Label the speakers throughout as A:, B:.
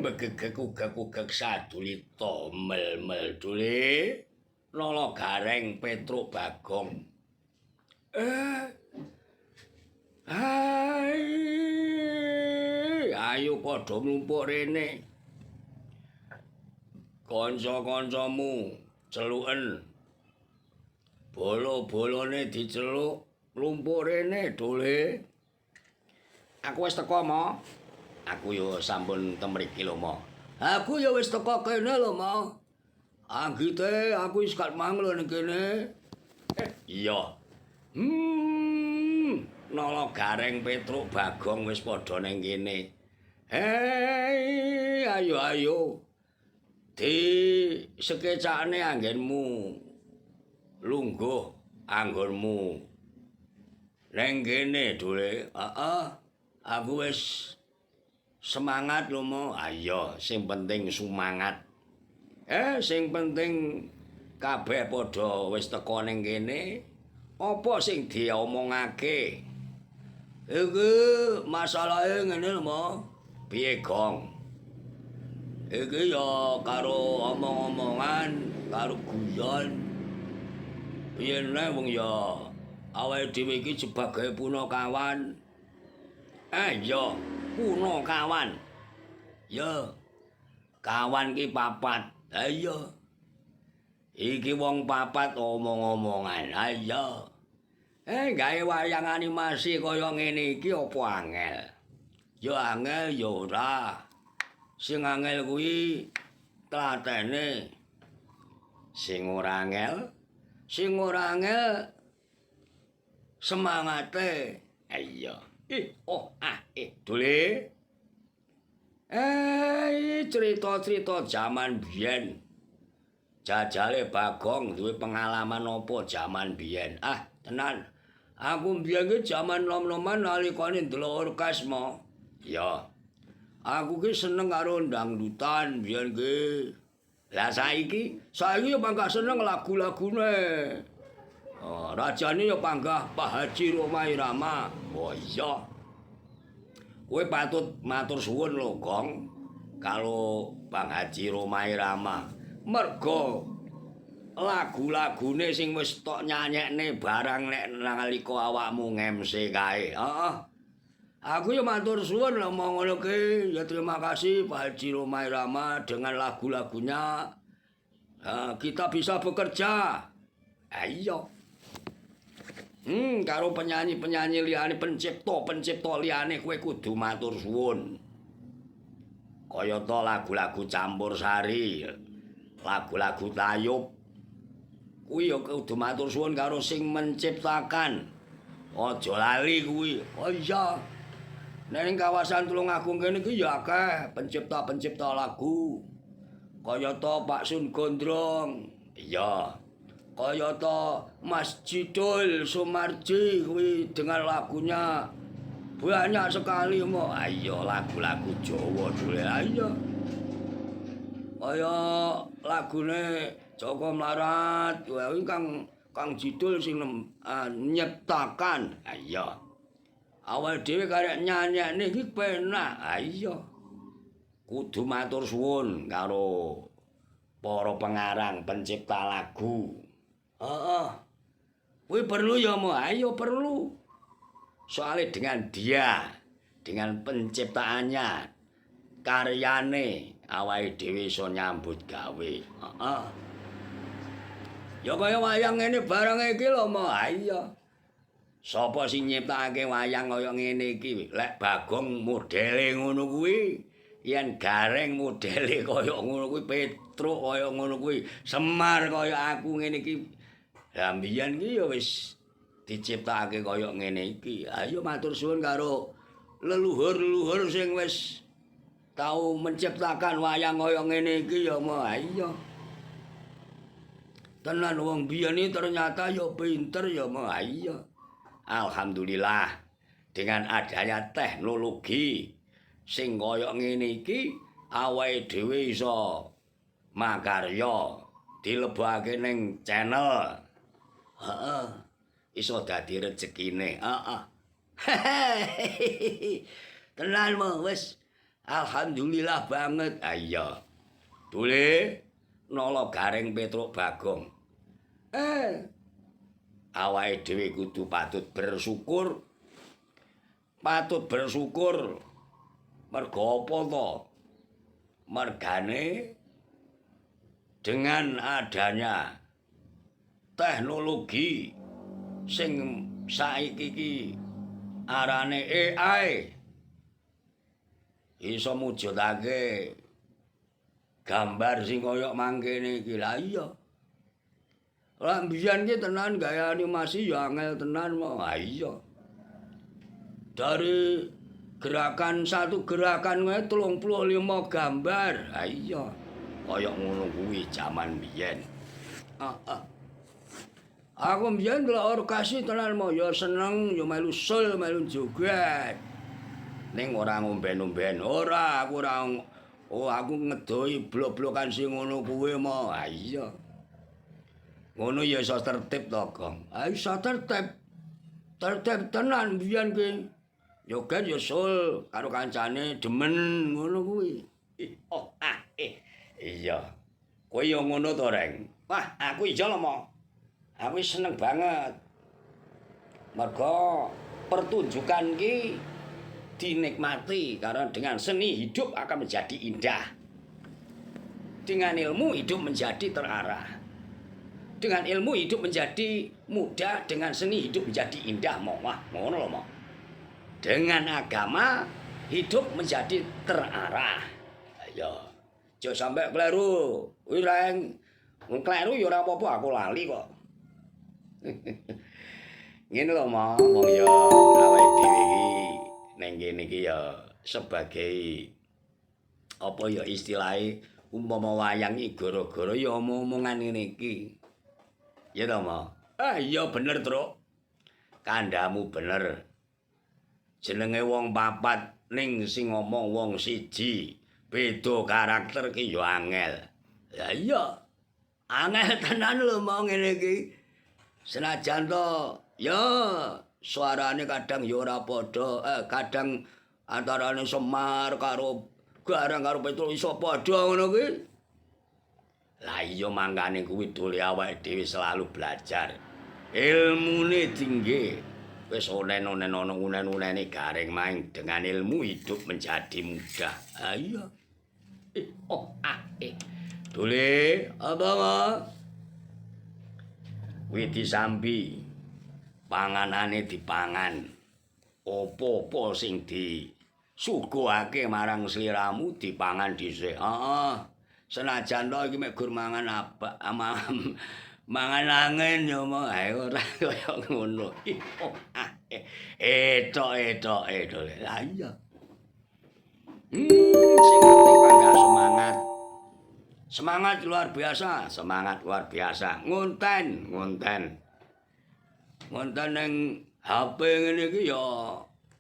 A: Begegek-ugek-ugek sadulita mel-mel dule Lolo Gareng Petruk Bagong. Hai, ayo padha mlumpuk rene. Kanca-kancamu celuken. Bolo-bolone diceluk, mlumpuk rene dule. Aku wis teko, Mo. Aku yo sampun temriki lho, Mo. Aku yo wis teko kene lho, Mo. Anggite aku wis gak mang lho ning kene. Iya. Nala Gareng Petruk Bagong wis padha ning kene. Hei, ayo ayo. Di sekecakne anggenmu. Lungguh anggonmu. Ning kene, Dule. Heeh. Aku wis semangat lho, Mo. Ayo, sing penting sumangat. Sing penting kabeh padha wis teko ning kene. Apa sing diomongake? Iki masalahe ngene lho, Mo. Piye, Gong? Iki ya karo omong-omongan, karo guyon. Piye neh wong ya awake dhewe iki sebagai punakawan. Iya, punakawan. Ya. Kawan ki papat. Ha iya. Iki wong papat omong-omongan. Ha iya. Gawe wayang animasi kaya ngene iki apa angel? Ya angel ya ora. Sing angel kuwi tlatene. Sing ora angel, sing ora angel semangate. Ha iya. Ih, oh, ah, eh, Dule. Cerita-cerita jaman biyen. Jajale Bagong duwe pengalaman apa jaman biyen? Ah, tenan. Aku biyen ki jaman nom-noman nalikane ndelok orkes, Mo. Ya. Aku ki seneng karo dangdutan biyen ki. Lah saiki, saiki ya panggah seneng lagu-lagune. Oh, rajane ya panggah Pak Haji Rhoma Irama. Oh iya. Kowe patut matur suwun lho, Gong, karo Bang Haji Rhoma Irama. Mergo lagu-lagune sing wis tok nyanyekne barang nek nalika awakmu ngemse kae. Heeh. Aku ya matur suwun lho omong ngono ki. Ya terima kasih Pak Haji Rhoma Irama dengan lagu-lagunya. Kita bisa bekerja. Ayo. Karo penyanyi-penyanyi liyane, pencipta-pencipta liyane kowe kudu matur suwun. Kayata lagu-lagu campur sari, lagu-lagu tayub. Kuwi ya kudu matur suwun karo sing menciptakan. Aja lali kuwi. Oh iya. Nek ning kawasan Tulungagung kene iki ya akeh pencipta-pencipta lagu. Kayata Pak Sun Gondrong. Iya. Kayata Mas Jidul Sumarji kuwi dengan lagunya banyak sekali mo. Ayo lagu-lagu Jawa dule. Ayo. Kaya lagune Joko Mlarat kuwi Kang Jidul sing nyiptakan. Ayo. Awake dhewe karek nyanyekne iki penak. Ayo. Kudu matur suwun karo para pengarang, pencipta lagu. Heeh. Kuwi perlu ya, Mo? Ayo perlu. Soale dengan dia, dengan penciptaannya, karyane awake dhewe iso nyambut gawe. Heeh. Ya kaya wayang ngene barang iki lho, Mo. Ayo. Sapa sing nyiptakake wayang kaya ngene iki? Lek Bagong modele ngono kuwi, yen Gareng modele kaya ngono kuwi, Petruk kaya ngono kuwi, Semar kaya aku ngene iki. Lah mbiyen iki ya wis diciptakake kaya ngene iki. Ayo matur suwun karo leluhur-leluhur sing wis tau menciptakan wayang kaya ngene iki ya, Mo. Ayo. Tenan wong biyen iki ternyata ya pinter ya, Mo. Ayo. Alhamdulillah dengan adanya teknologi, Sing kaya ngene iki awake dhewe iso makarya dilebokake ning channel. Heeh. Iso dadi rezekine. Heeh. Tenan mo wis. Alhamdulillah banget. Ah iya. Dule Nala Gareng Petruk Bagong. Awake dhewe kudu patut bersyukur. Patut bersyukur. Mergo apa to? Mergane dengan adanya teknologi sing saiki iki arane AI iso mujudake gambar sing kaya mangkene iki. Lah iya. Lah mbiyen ki tenan gawe animasi ya angel tenan mo. Ha iya. Dari gerakan satu gerakan wae 35 gambar. Ha iya. Kaya ngono kuwi jaman biyen. Heeh. Aku mbiyen ndelok orkasi tenan mo ya seneng, ya melu sul, melu joget. Ning ora ngomben-omben. Ora, aku ora. Oh, aku ngedohi blok-blokan sing ngono kuwi mo. Ha iya. Ngono ya iso tertib to, Gong. Ha iso tertib. Tertib tenan biyen ki. Joget ya sul karo kancane demen ngono kuwi. Oh, ah, eh. Iya. Kowe ya ngono to, Reng? Wah, aku iya lho, Mo. Aku seneng banget. Mergo pertunjukan ki dinikmati karena dengan seni hidup akan menjadi indah. Dengan ilmu hidup menjadi terarah. Dengan ilmu hidup menjadi mudah, dengan seni hidup menjadi indah, Mo. Wah, ngono lho, Mo. Dengan agama hidup menjadi terarah. Ayo. Aja sampe kleru. Kuwi Reng. Wong kleru ya ora apa-apa, aku lali kok. Ngene lho, Mo, wong ya awake dhewe iki ning kene iki ya sebagai apa ya istilahe umpama wayang iki gara-gara ya omong-omongan ngene iki. Ya to, Mo? Ah iya bener, Truk. Kandhamu bener. Jenenge wong papat ning sing ngomong wong siji. Beda karakter ki ya angel. Ya iya. Angel tenan lho mau ngene iki. Senajan to ya suarane kadang ya ora padha, kadang antarane Semar karo Gareng karo Petruk iso padha ngono kuwi. Lah iya mangkane kuwi dole awake dhewe selalu belajar. Ilmune tinggi. Wis onen-onen ana unen-unene Gareng maing dengan ilmu hidup menjadi mudah. Ha iya. Oh, ah, eh. Dole, apa ma? Kuwi disambi. Panganane dipangan. Apa-apa sing disuguhake marang sliramu dipangan dhisik. Heeh. Senajan to iki mek gur mangan abak mangan angin ya mo. Ae ora kaya ngono. Oh, ah, eh. Etok-etoke dole. Lah iya. Sing penting panggah semangat. Semangat luar biasa, semangat luar biasa. Ngonten, ngonten. Ngonten ning HP ngene iki ya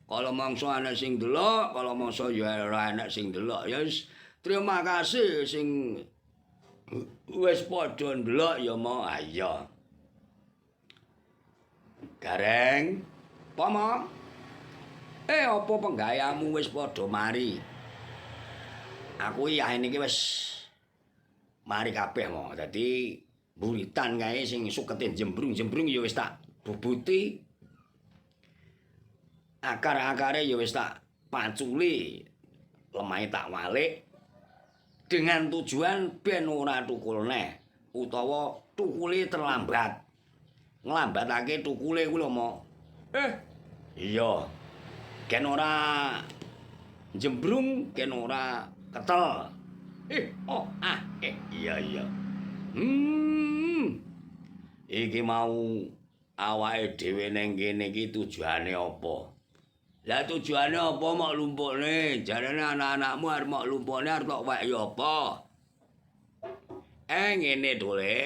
A: kala mangsa ana sing delok, kala mangsa ya ora enek sing delok. Ya wis terima kasih sing wis padha ndelok ya mo. Ah iya. Gareng, apa mo? Apa penggayamu wis padha mari? Aku ya ini iki wis mari kabeh mo. Dadi buritan kae sing sukete jembrung-jembrung ya wis tak bubuti. Akar-akare ya wis tak paculi. Lemahe tak walik dengan tujuan ben ora tukul neh utawa tukule terlambat. Nglambatake tukule kuwi lho, Mo. Iya. Gen ora jembrung, gen ora ketel. Oh, ah, iya iya. Iki mau awake dhewe ning kene iki tujuane apa? Lah tujuane apa mok lumpukne? Jarene anak-anakmu arep mok lumpukne arep tok weki apa? Ngene dole.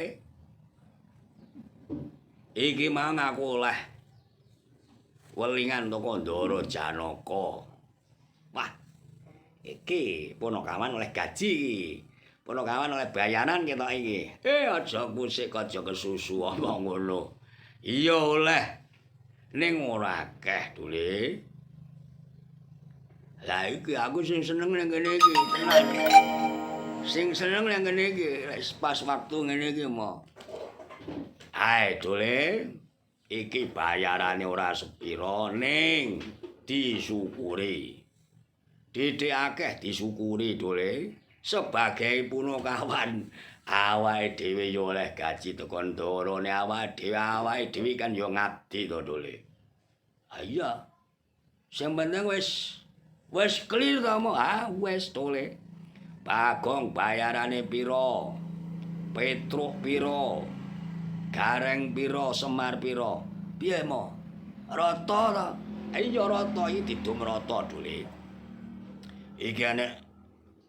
A: Iki mang aku oleh welingan teko Ndara Janaka. Wah. Iki punakawan oleh gaji iki. Punakawan oleh bayaran ketok iki. Eh aja kusik aja kesusu omong ngono. Iya oleh. Ning ora akeh, Dule. Lah iki aku sing seneng ning kene iki, tenan. Sing seneng ning kene iki pas waktu ngene iki mo. Ae, Dule. Iki bayarane ora sepira ning disyukuri. Dithik akeh disyukuri, Dule. Sebagai punakawan awake dhewe ya oleh gaji teko ndorone awake dhewe kan ya ngabdi to, Dule. Ha iya. Sing penting wis clear to mo. Ah wis, Dule. Bagong bayarane pira? Petruk pira? Gareng pira, Semar pira? Piye mo? Rata ta? Iya rata iki didum rata, Dule. Iki enek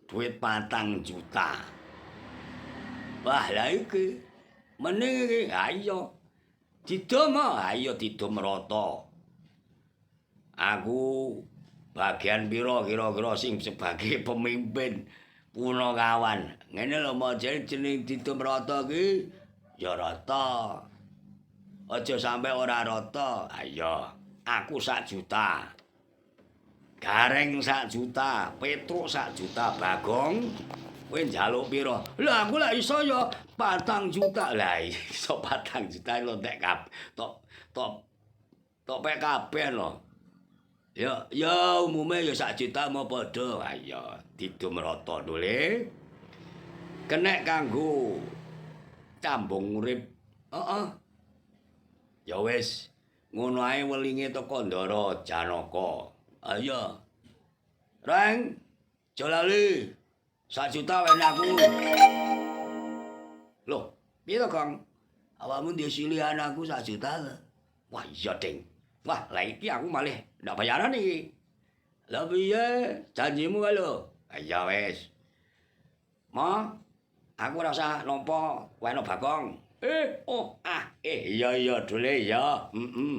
A: duit 4 juta. Wah, lah iki mening iki. Ha iya. Didum, ha iya didum rata. Aku bagian pira kira-kira sing sebagai pemimpin punakawan. Ngene lho mo, jeneng didum rata iki ya rata. Aja sampe ora rata. Ayo, aku 1 juta. Gareng 1 juta, Petruk 1 juta, Bagong kowe njaluk pira? Lah aku lak iso ya 4 juta. Lah iso 4 juta lho tek kabeh. Tok pek kabeh lho. Ya ya umume ya 1 juta mau padha. Ayo didum rata, Dule. Kenek kanggo cambung urip. Heeh. Ya wis, ngono ae welinge teko Ndara Janaka. Ayo. Reng, aja lali. 1 juta wene aku. Loh, piye to, Kang? Awakmu ndek silihan aku 1 juta lho. Wah, iya, Ding. Wah, lah iki aku malih ndak bayaran iki. Lah piye janjimu kae lho? Ya wis. Ma, aku ora usah nampa weno Bagong. Eh, oh, ah, eh, iya iya Dule ya. Heeh.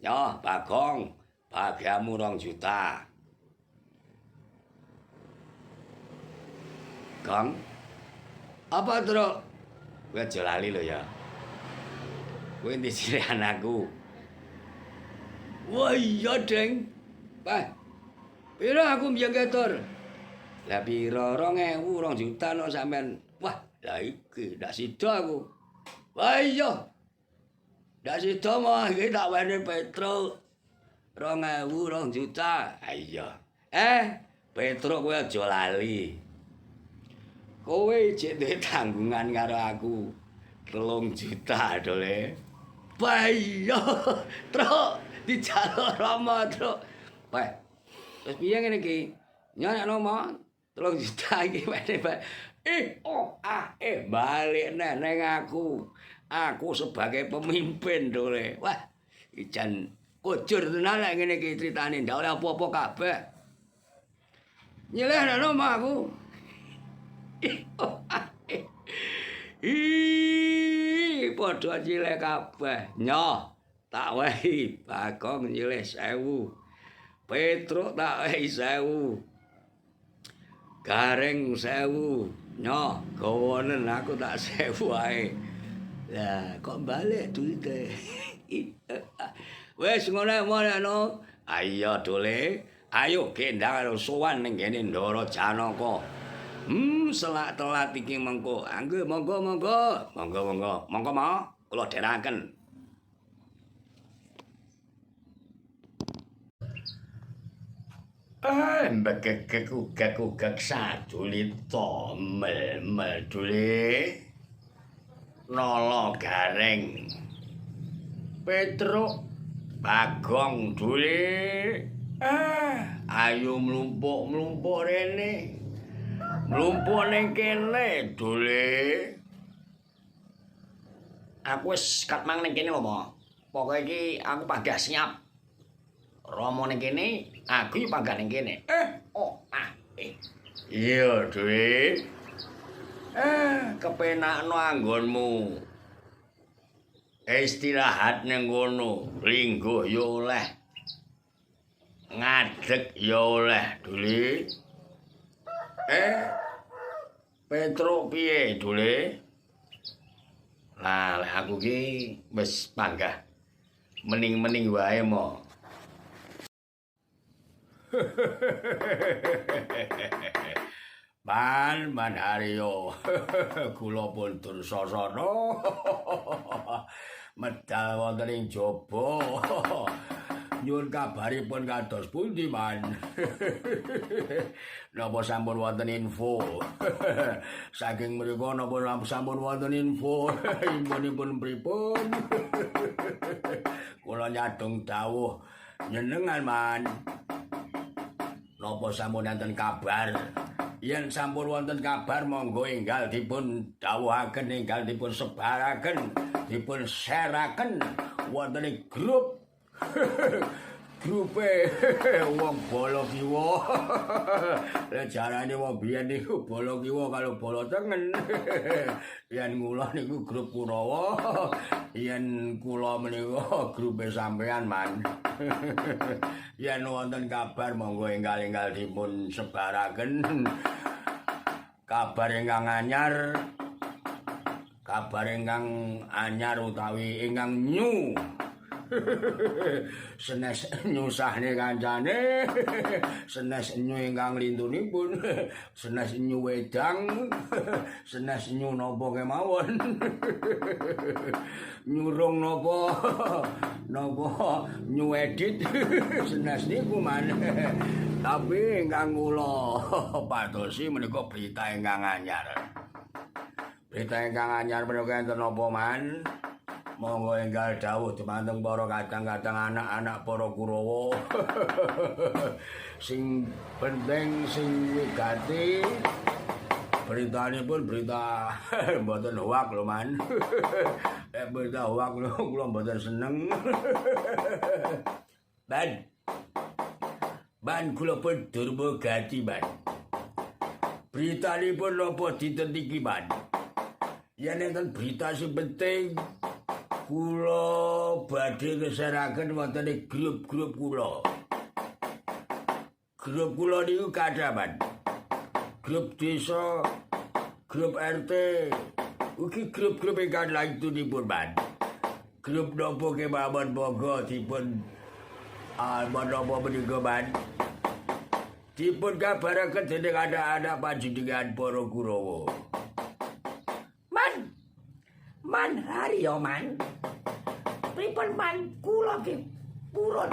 A: Ya, Bagong, bagiamu 2 juta. Gong. Apa, Truk? Kowe aja lali lho ya. Kowe ndi silihan aku? Wah iya, Deng. Wah. Pira aku mbiyen ketur? Lah pira 2000, 2 juta no sampean. Wah, lah iki ndak sida aku. Wah iya. Ndak sida mah iki tak wene Petruk. 2000, 2 juta. Ha iya. Eh, Petruk kowe aja lali. Kowe jek duwe tanggungan karo aku. 3 juta, Dole. Wah iya, Truk dijaluk Rama, Truk. Wah. Terus piye ngene iki? Nyok nomo 3 juta iki wene bae. Eh, oh, ah, eh, balik neh neng aku. Aku sebagai pemimpin, Dole. Wah, ijan kujur tenan lek ngene iki critane, ndak oleh apa-apa kabeh. Nyileh nomo aku. Oh, ah, eh. Ih, padha nyileh kabeh. Nyoh, tak wehi Bagong nyileh 1000. Petruk tak wehi 1000. Gareng 1000. Nyoh, gawanen aku tak 1000 ae. Lah, kok balik duite? Wis ngono ngono. Ayo, Dole. Ayo gendang karo sowan ning kene Ndara Janaka. Selak telat iki mengko. Angge monggo monggo. Monggo monggo. Monggo ma, kula dherekaken. Mbekek ugek-ugek sadulita mel-mel Dule. Nala Gareng. Petruk Bagong Dule. Ayo mlumpuk-mlumpuk rene. Mlumpuk ning kene, Dule. Aku wis kat mang ning kene lho, Ma. Pokoke iki aku panggah siap. Rama ning kene, aku iki panggah ning kene. Eh, oh, ah, eh. Iya, Dule. Kepenakno anggonmu. Istirahat ning kono, lingguh ya oleh. Ngadeg ya oleh, Dule. Petro piye dule? Lah lek aku ki wis panggah mening-mening wae mo. Man, Man Haryo, kula pun dursasana. Medal wonten ing jaba. Nyuwun kabaripun kados pundi, Man? Napa sampun wonten info? Saking mriku napa sampun wonten info? Infonipun pripun? Kula nyadong dawuh nyenengan, Man. Napa sampun wonten kabar? Yen sampun wonten kabar monggo enggal dipun dawuhaken, enggal dipun sebaraken, dipun share-aken wonten ing grup. Grupe wong bala kiwa. Lek jarane wong biyen niku bala kiwa kalau bala tengen. Yen kula niku grup Kurawa, yen kula menika grupe sampean, Man. Yen wonten kabar monggo enggal-enggal dipun sebaraken. Kabar ingkang anyar, kabar ingkang anyar utawi ingkang new. Senes nyusahne kancane, senes nyu ingkang lintunipun, senes nyu wedang, senes nyu napa kemawon, nyurung napa napa nyu edit, senes niku, Man. Tapi ingkang kula padosi menika berita ingkang anyar. Berita ingkang anyar menika enten napa, Man? Monggo enggal dawuh dumateng para kadang-kadang anak-anak para Kurawa. Sing penting sing wigati beritanipun berita mboten hoak lho, Man. Berita hoak lho kula mboten seneng. Man. Man kula pun durma gati, Man. Beritanipun napa dinten iki, Man? Yen enten berita sing penting kula badhe ngeseraken wonten ing grup-grup kula. Grup kula niku kathah, Man. Grup desa, grup RT, ugi grup-grup ingkang lantunipun, Man. Grup napa kemawon monggo dipun menapa menika, Man. Dipun kabaraken dening anak-anak panjenengan para Kurawa.
B: Man. Man Haryo, Man. Pripun, Man? Kula ki purun.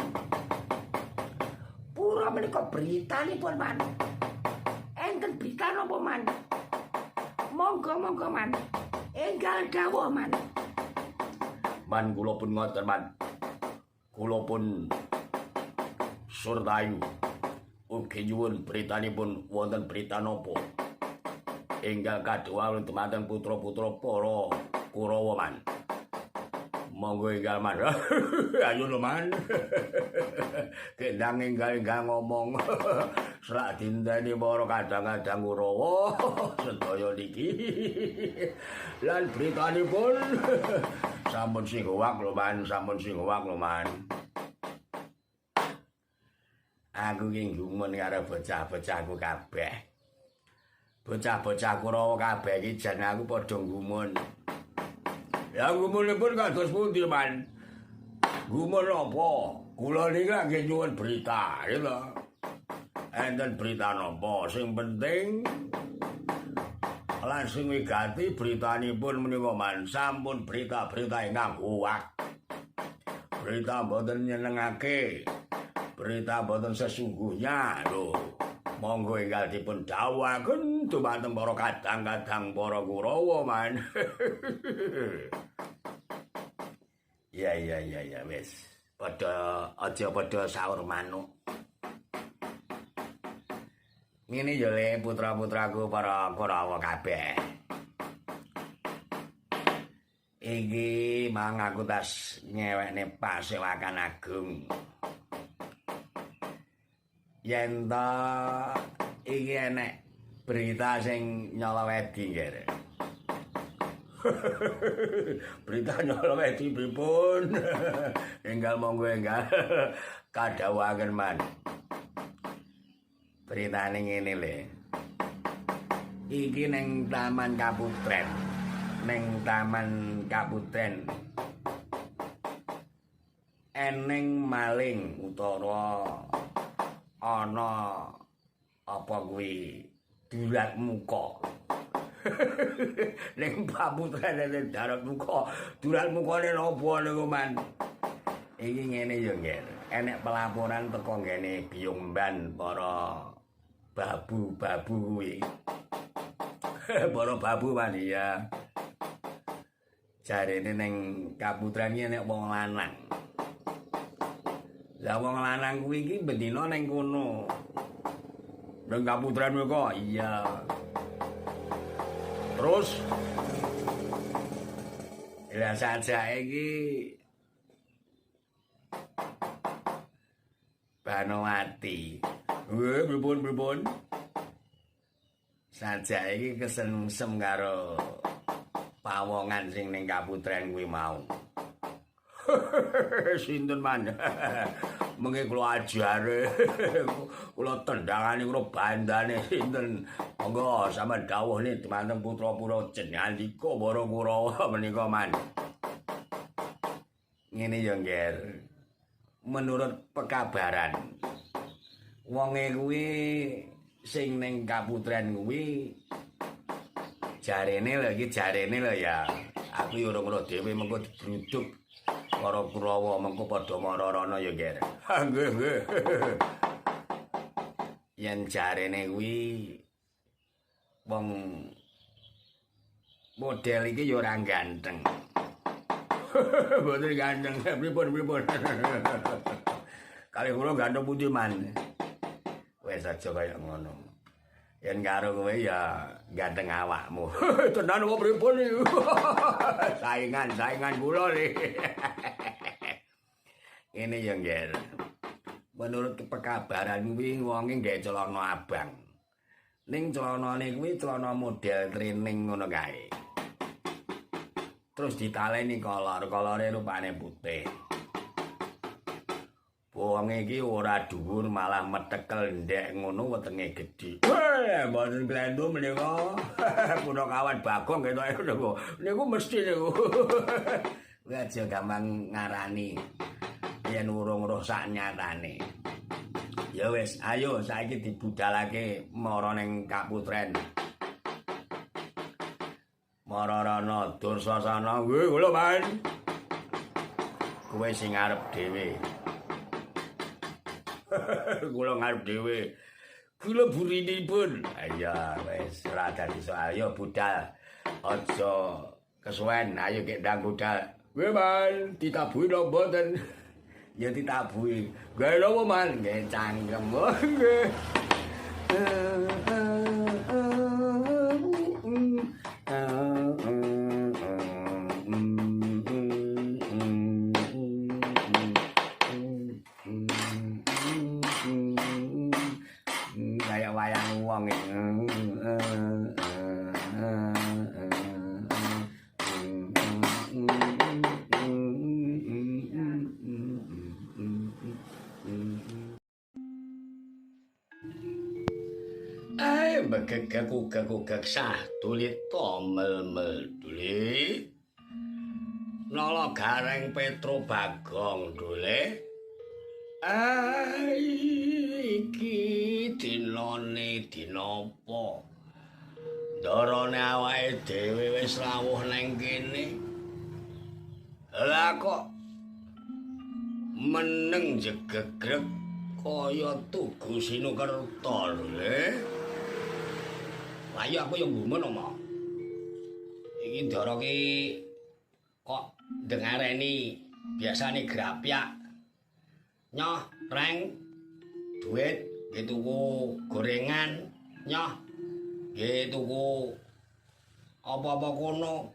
B: Pura menika britanipun, Man. Enten berita napa, Man? Monggo monggo, Man. Enggal dawuh, Man.
A: Man kula pun ngoten, Man. Kula pun surtayu. Ugi nyuwun britanipun wonten berita napa? Enggal kadhuwa dumateng putra-putra para Kurawa, Man. Monggo enggal, Man. Ayo lho, Man. Kendang enggal-enggal ngomong. Selak dinteni para kadang-kadang Kurawa sedaya niki. Lan britanipun sampun sing hoak lho, Man, sampun sing hoak lho, Man. Aku ki gumun karo bocah-bocahku kabeh. Bocah-bocah Kurawa kabeh iki jan aku padha gumun. Ya gumunipun kados pundi, Man? Gumun apa? Kula niki lagi nyuwun berita, gitu. Enten berita napa? Sing penting lan sing wigati britanipun menika, Man, sampun berita-berita ingkang hoak. Berita mboten nyenengake. Berita mboten sesungguhnya lho. Monggo enggal dipun dawuhaken dumateng para kadang-kadang para Kurawa, Man. Ya ya ya ya wis. Padha aja padha saur manuk. Ngene ya le putra-putraku para Kurawa kabeh. Iki mang aku tas nyewekne Pasewakan Agung. Yen ta iki enek berita sing nyolowedi nggih. Berita nyolowedi pripun? Enggal monggo enggal kadhawuhaken, Man. Beritane ngene le. Iki ning Taman Kaputren. Ning Taman Kaputren. Eneng maling utawa ana apa kuwi durat muka. Ning Kaputren ning darat muka, durat mukane napa niku, Man? Iki ngene ya, Nger. Enek pelaporan teko ngene Biyung Mban para babu-babu kuwi. Para babu man ya. Jarene ning Kaputren iki enek wong lanang. Lah wong lanang kuwi iki bendina ning kono. Ning Kaputren kuwi kok. Iya. Terus lah sajake iki Banowati. Weh, pripun-pripun? Sajake iki kesengsem karo pawongan sing ning Kaputren kuwi mau. Sinten man? Mengke kula ajare. Kula tendangane kula bandane sinten. Monggo sampeyan dawuhne dumateng putra-putra jenengandika para Kurawa menika man. Ngene ya, Nger. Menurut pekabaran wonge kuwi sing ning Kaputren kuwi jarene lho iki jarene lho ya. Aku yo ora ngerti dhewe mengko digruduk para Kurawa mengko padha mara-rana ya, Nger. Nggih, nggih. Yen jarene kuwi wong model iki ya ora ganteng. Mboten ganteng, pripun-pripun. Kali kula ganteng pundi man. Wis aja kaya ngono. Yen karo kowe ya ganteng awakmu. Tenan apa pripun iki? Saingan, saingan kula iki. Ini ya, Nger. Menurut pekabaran kuwi wonge nggawe celana abang. Ning celanane kuwi celana model training ngono kae. Terus ditaleni kolor, kolore rupane putih. Wonge iki ora dhuwur malah metekel ndek ngono wetenge gedhe. Weh, mboten glendu menika. Punakawan Bagong ketoke niku. Niku mesti niku. Kuwi aja gampang ngarani yen urung roh sak nyatane. Ya wis, ayo saiki dibudalake mara ning Kaputren. Mara rana Dursasana, nggih kula man. Kowe sing ngarep dhewe. Kula ngarep dhewe. Kula burinipun. Iya wis ora dadi soal, yo budal. Aja kesuwen, ayo gek ndang budal. Nggih man, ditabuhi napa mboten? Ya ditabuhi. Gawe napa man? Nggih cangkem. Nggih. Kayak wayang wong iki. Begegek-gegek sah tulit tomel-mel dule. Nala Gareng Petro Bagong dule. Iki dinane dina apa? Darane awake dhewe wis rawuh nang kene. Lah kok meneng jegegrek kaya tugu Sinukerta lho. Lah iya aku yo gumun oma. Iki ndara ki kok dengareni biasane grapyak. Nyoh, reng duit nggih tuku gorengan, nyoh nggih tuku apa-apa kono.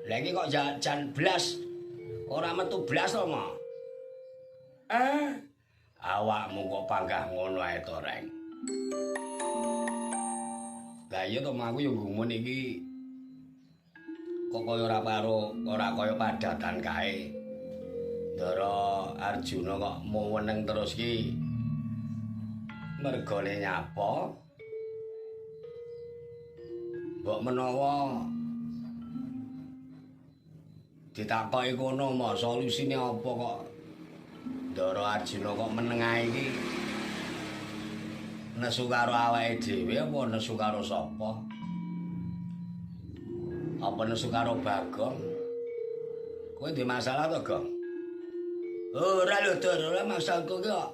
A: Lah iki kok jan blas ora metu blas to, Ma. Awakmu kok panggah ngono ae to, Reng. Lah iya to, aku yo gumun iki kok kaya ora karo ora kaya padatan kae. Ndara Arjuna kok muweneng terus ki mergone nyapa? Mbok menawa ditakoki kono mo solusine apa kok Ndara Arjuna kok meneng ae iki. Nesu karo awake dhewe apa nesu karo sapa? Apa nesu karo Bagong? Kowe duwe masalah to, Gong? Ora lho, Ndara, ora masalahku ki kok.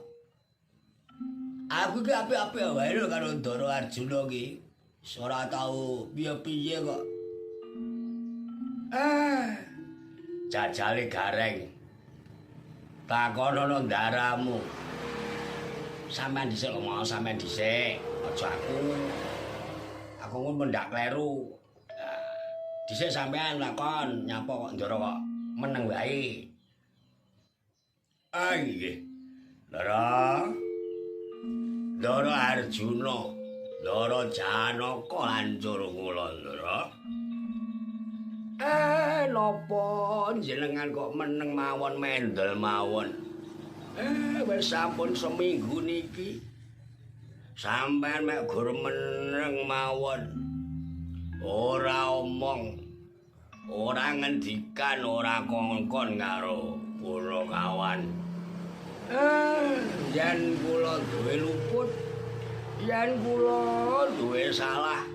A: Aku ki apik-apik wae lho karo Ndara Arjuna ki. Ora tau piye-piye kok. Jajale Gareng. Takonono ndaramu. Sampeyan dhisik lho, mau sampeyan dhisik. Aja aku. Aku ngono ndak kleru. Dhisik sampeyan lakon nyapa kok Ndara kok meneng wae. Ah nggih. Ndara. Ndara Arjuna. Ndara Janaka lancur kula Ndara. Napa jenengan kok meneng mawon mendel mawon? Wis sampun seminggu niki. Sampeyan mek gur meneng mawon. Ora omong, ora ngendikan, ora kongkon karo kula kawan. Yen kula duwe luput, yen kula duwe salah.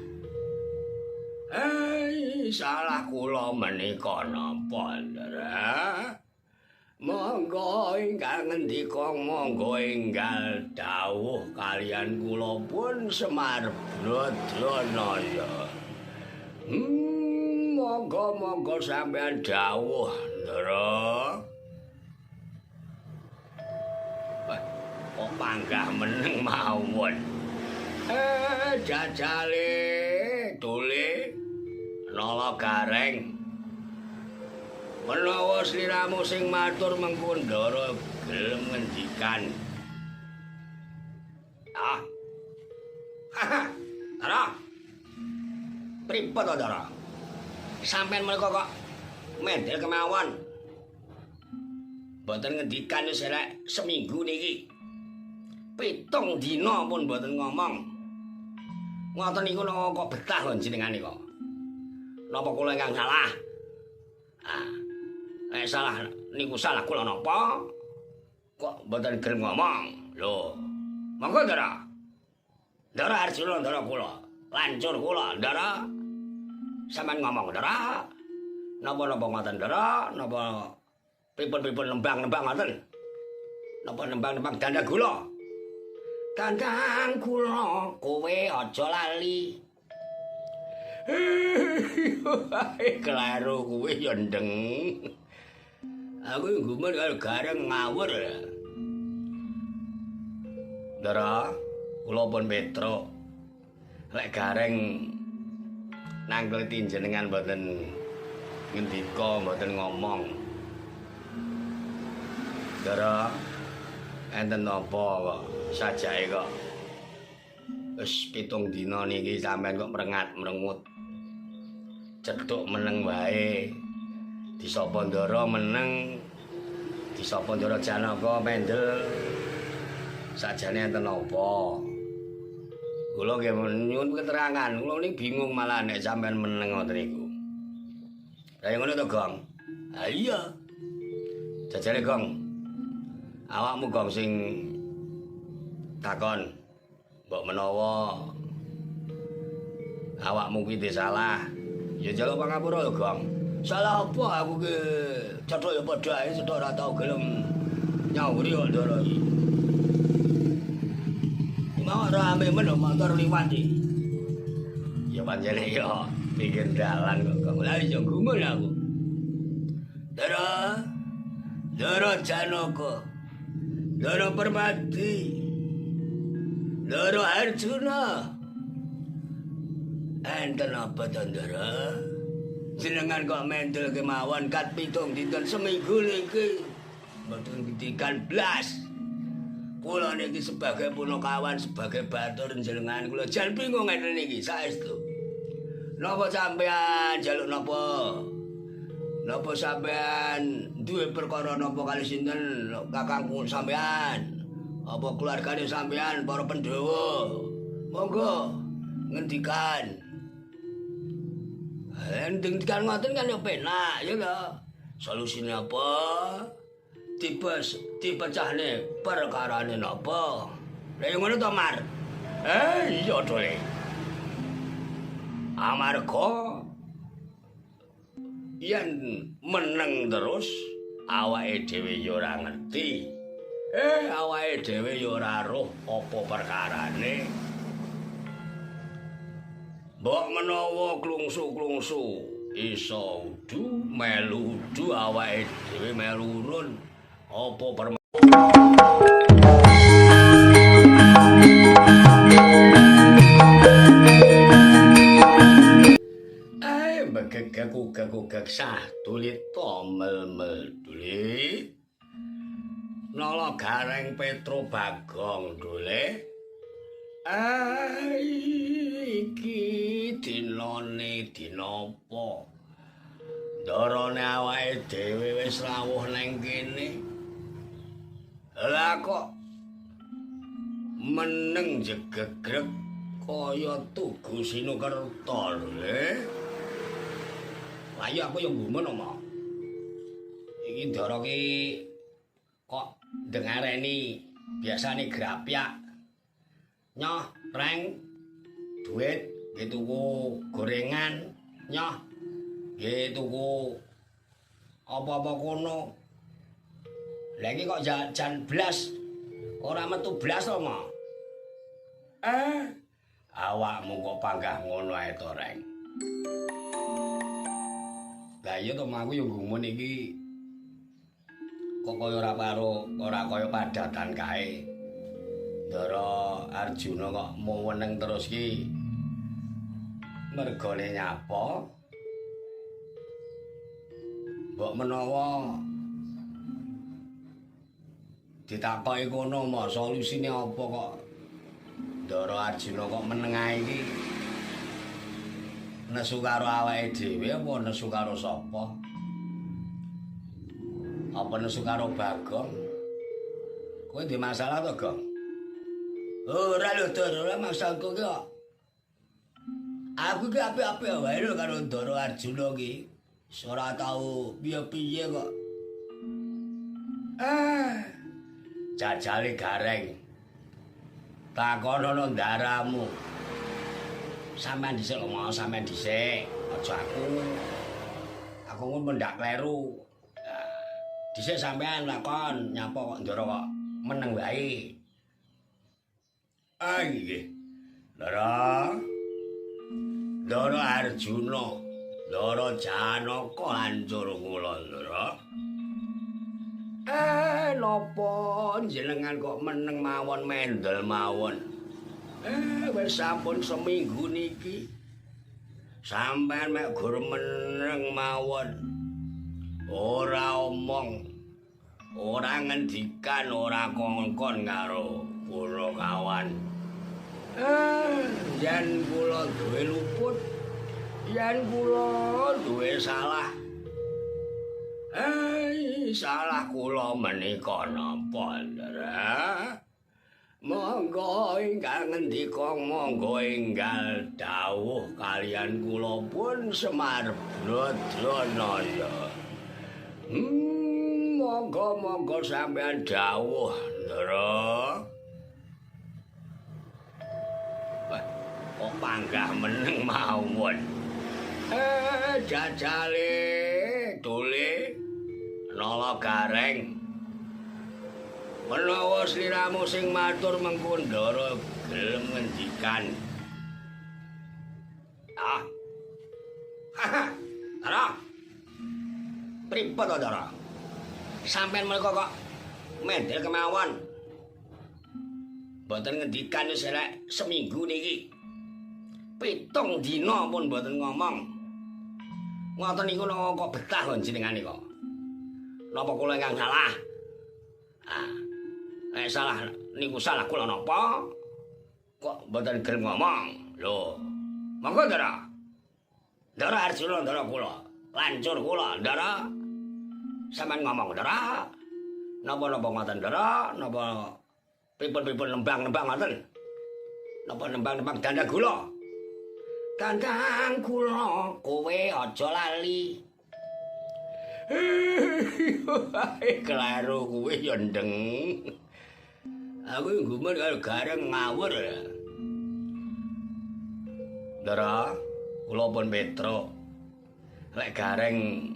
A: Salah kula menika napa, Ndara? Monggo ingkang ngendika, monggo enggal dawuh kalian kula pun Semar Bradranaya. Monggo monggo sampeyan dawuh, Ndara. Kok panggah meneng mawon. Jajale dole nala Gareng. Menawa sliramu sing matur mengko Ndara gelem ngendikan. Ah. Ndara. Pripun to, Ndara? Sampeyan menika kok mendel kemawon. Mboten ngendikan wis elek seminggu niki. 7 dina pun mboten ngomong. Ngoten niku napa kok betah kok jenengane kok. Napa kula ingkang salah? Nek salah niku salah kula napa? Kok mboten gelem ngomong? Lho. Monggo Ndara. Ndara Arjuna Ndara kula. Lancur kula Ndara. Sampeyan ngomong Ndara. Napa-napa ngoten Ndara? Napa pripun-pripun nembang-nembang ngoten? Napa nembang-nembang dandang gula? Dandang gula kowe aja lali. Kleru kuwi ya ndeng. Aku gumun karo Gareng ngawur. Ndara, kula pun Petruk. Lek Gareng nangkleti jenengan mboten ngendika, mboten ngomong. Ndara, enten napa kok sajake kok wis 7 dina niki sampean kok merengat-merengut. Cethuk meneng wae. Disapa Ndara meneng, disapa Ndara Janaka mendel. Sajane enten napa? Kula nggih nyuwun keterangan. Kula niki bingung malah nek sampean meneng ngoten niku. Lah ngono to, Gong? Ha iya. Jajale, Gong. Awakmu Gong sing takon. Mbok menawa awakmu kuwi salah. Ya njaluk pangapura lho, Gong. Salah apa aku ki? Cethuk ya padha ae, cethuk ora tau gelem nyauri kok Ndara iki. Mau rame men motor liwat iki. Ya pancene ya pinggir dalan kok, Gong. Lah ya gumun aku. Ndara. Ndara Janaka. Ndara Permadi. Ndara Arjuna. Enten apa to, Ndara? Jenengan kok mendel kemawon kat 7 dinten seminggu niki. Mboten ngendikan blas. Kula niki sebagai punakawan, sebagai batur jenengan kula jan bingung ngeten niki saestu. Napa sampean njaluk napa? Napa sampean duwe perkara napa kali sinten kakangku sampean? Apa keluargane sampean para Pandhawa? Monggo ngendikan. Ngendikan ngoten kan ya penak ya to. Solusine apa? Dipecahne perkarane napa? Lah ya ngono to, Mar. Iya dole. Amarga yen meneng terus awake dhewe ya ora ngerti. Awake dhewe ya ora roh apa perkarane. Mbok menawa klungsu-klungsu iso udu melu udu awake dhewe melu urun apa Begegek-gek sah tulit tomel-mel dule. Nala Gareng Petro Bagong dule. Iki dinane dina apa? Ndarane awake dhewe wis rawuh nang kene. Lah kok meneng jegegrek kaya tugu Sinukerta lho. Lah iya aku yo gumun oma. Iki ndara ki kok dengareni biasane grapyak. Nyoh, reng duit nggih tuku gorengan, nyoh nggih tuku apa-apa kono. Lah iki kok jan blas ora metu blas to, Ma. Awakmu kok panggah ngono ae to, Reng. Lah iya to, aku yo gumun iki kok kaya ora karo ora kaya padatan kae. Ndara Arjuna kok muweneng terus ki mergone nyapa? Mbok menawa ditakoki kono ma solusine apa kok Ndara Arjuna kok meneng ae iki? Nesu karo awake dhewe apa nesu karo sapa? Apa nesu karo Bagong? Kowe duwe masalah to, Gong? Ora lho, Dor, ora masalahku ki kok. Aku ki apik-apik wae lho karo Ndara Arjuna ki. Ora tau piye-piye kok. Jajale Gareng. Takonono ndaramu. Sampeyan dhisik lho, Mas, sampeyan dhisik. Aja aku. Aku ngono mendak kleru. Dhisik sampeyan lakon nyapa kok ndara kok meneng wae. Ah nggih. Ndara. Ndara Arjuna, Ndara Janaka hancur kula, Ndara. Napa jenengan kok meneng mawon mendel mawon? Wis sampun seminggu niki. Sampeyan mek gur meneng mawon. Ora omong, ora ngendikan, ora kongkon karo kula kawan. Yen kula duwe luput, yen kula duwe salah. Salah kula menika napa, Ndara? Monggo ingkang ngendika, monggo enggal dawuh kalian kula pun Semar Bradranaya. Monggo monggo sampeyan dawuh, Ndara. Kok panggah meneng mawon. Jajale dole Nala Gareng. Menawa sliramu sing matur mengko Ndara gelem ngendikan. Ah. Ndara. Pripun to, Ndara? Sampeyan menika kok mendel kemawon. Mboten ngendikan wis elek seminggu niki. 7 dina pun mboten ngomong. Ngoten niku napa kok betah kok jenengane kok. Napa kula ingkang salah? Nek salah niku salah kula napa? Kok mboten gelem ngomong? Lho. Monggo, Ndara. Ndara Arjuna, Ndara kula. Lancur kula, Ndara. Sampeyan ngomong, Ndara. Napa-napa ngoten, Ndara? Napa pripun-pripun nembang-nembang ngoten? Napa nembang-nembang danda gula? Tandang kula kowe aja lali. Kleru kuwi ya ndeng. Aku gumun karo Gareng ngawur. Ndara, kula pun Petruk. Lek Gareng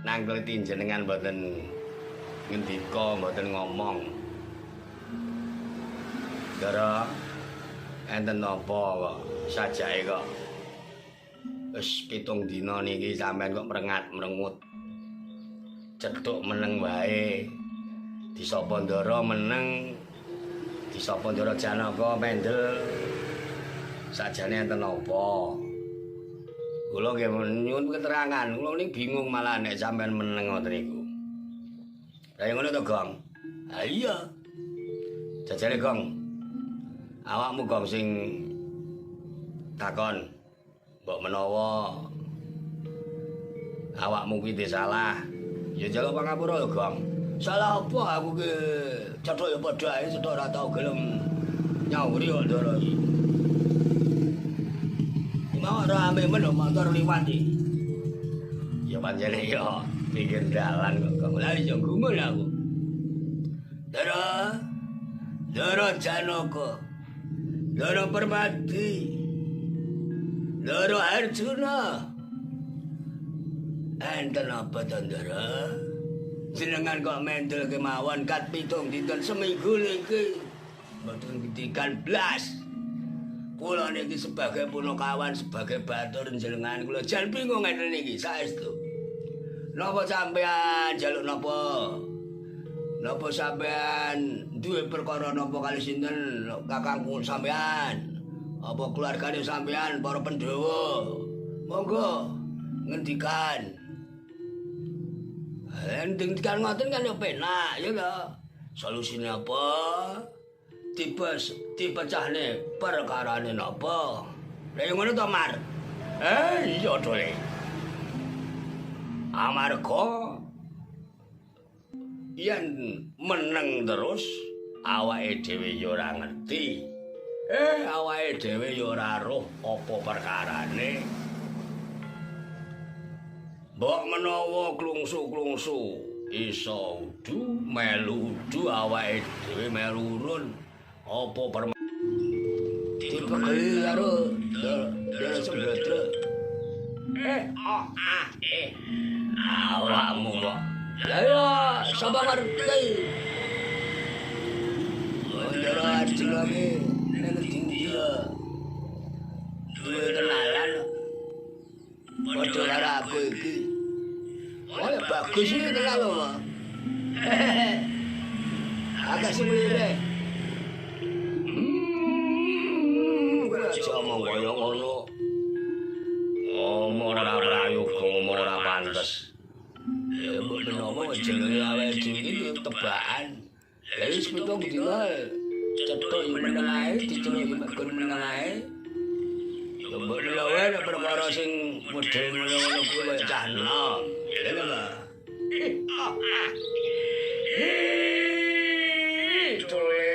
A: nangkleti jenengan mboten ngendika, mboten ngomong. Ndara, enten napa kok sajake kok wis 7 dina niki sampean kok mrengat-mrengut. Cethuk meneng wae. Disapa Ndara meneng, disapa Ndara Janaka mendel. Sajane enten napa? Kula nggih nyuwun keterangan. Kula niki bingung malah nek sampean meneng ngoten niku. Lah ngono to, Gong? Ha iya. Jajale, Gong. Awakmu Gong sing takon. Mbok menawa awakmu kuwi salah. Ya njaluk pangapura lho, Gong. Salah apa aku ki? Cethuk ya padha ae, cethuk ora tau gelem nyauri kok Ndara iki. Mau rame men motor liwat iki. Ya pancene ya pinggir dalan kok Gong. Lah ya gumun aku. Ndara. Ndara Janaka. Ndara Permadi. Ndara Arjuna. Enten apa to, Ndara? Jenengan kok mendel kemawon kat 7 dinten seminggu niki. Mboten ngendikan blas. Kula niki sebagai punakawan, sebagai batur jenengan kula jan bingung ngeten niki saestu. Napa sampean njaluk napa? Napa sampean duwe perkara napa kali sinten kakangku sampean? Apa keluargane sampean para Pandhawa? Monggo ngendikan. Ngendikan ngoten kan yo penak ya to. Solusine apa? Dipecahne perkarane napa? Lah ngono to, Mar? Iya to. Amarga yen meneng terus awake dhewe ya ora ngerti. Awake dhewe ya ora roh apa perkarane. Mbok menawa klungsu-klungsu iso udu melu udu awake dhewe melu urun apa dipegel karo Ndara Sembadra. Awakmu kok. Lah ya sapa ngerti? Ndara Arjuna ki nang endi ya? Duwe kenalan. Padha karo aku iki. Oh, bagus iki kenal lho. Agak semile. Aja omong kaya ngono. Ngomong ora prayoga, ngomong ora pantes. Ya mbok menawa jenenge awake dhewe iki tebakan. Lah wis 7 dina cethuk yo meneng ae, diceluk yo meneng ae. Ya mbok menawa nek perkara sing model ngono-ngono kuwi kaya cah enom. Ya lho. Tole.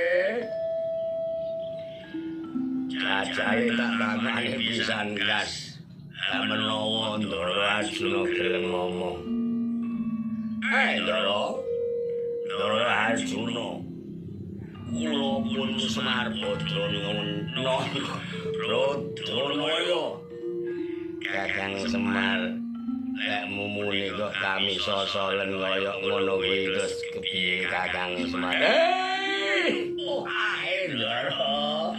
A: Jajale tak takane pisan gas. Lah menawa Ndara Arjuna gelem ngomong. Ndara. Ndara Arjuna. Kula pun Semar Badranaya. Badranaya. Kakang Semar, lek mumune kok kami sosolen kaya ngono kuwi terus kepiye Kakang Semar? Oh, ae Ndara.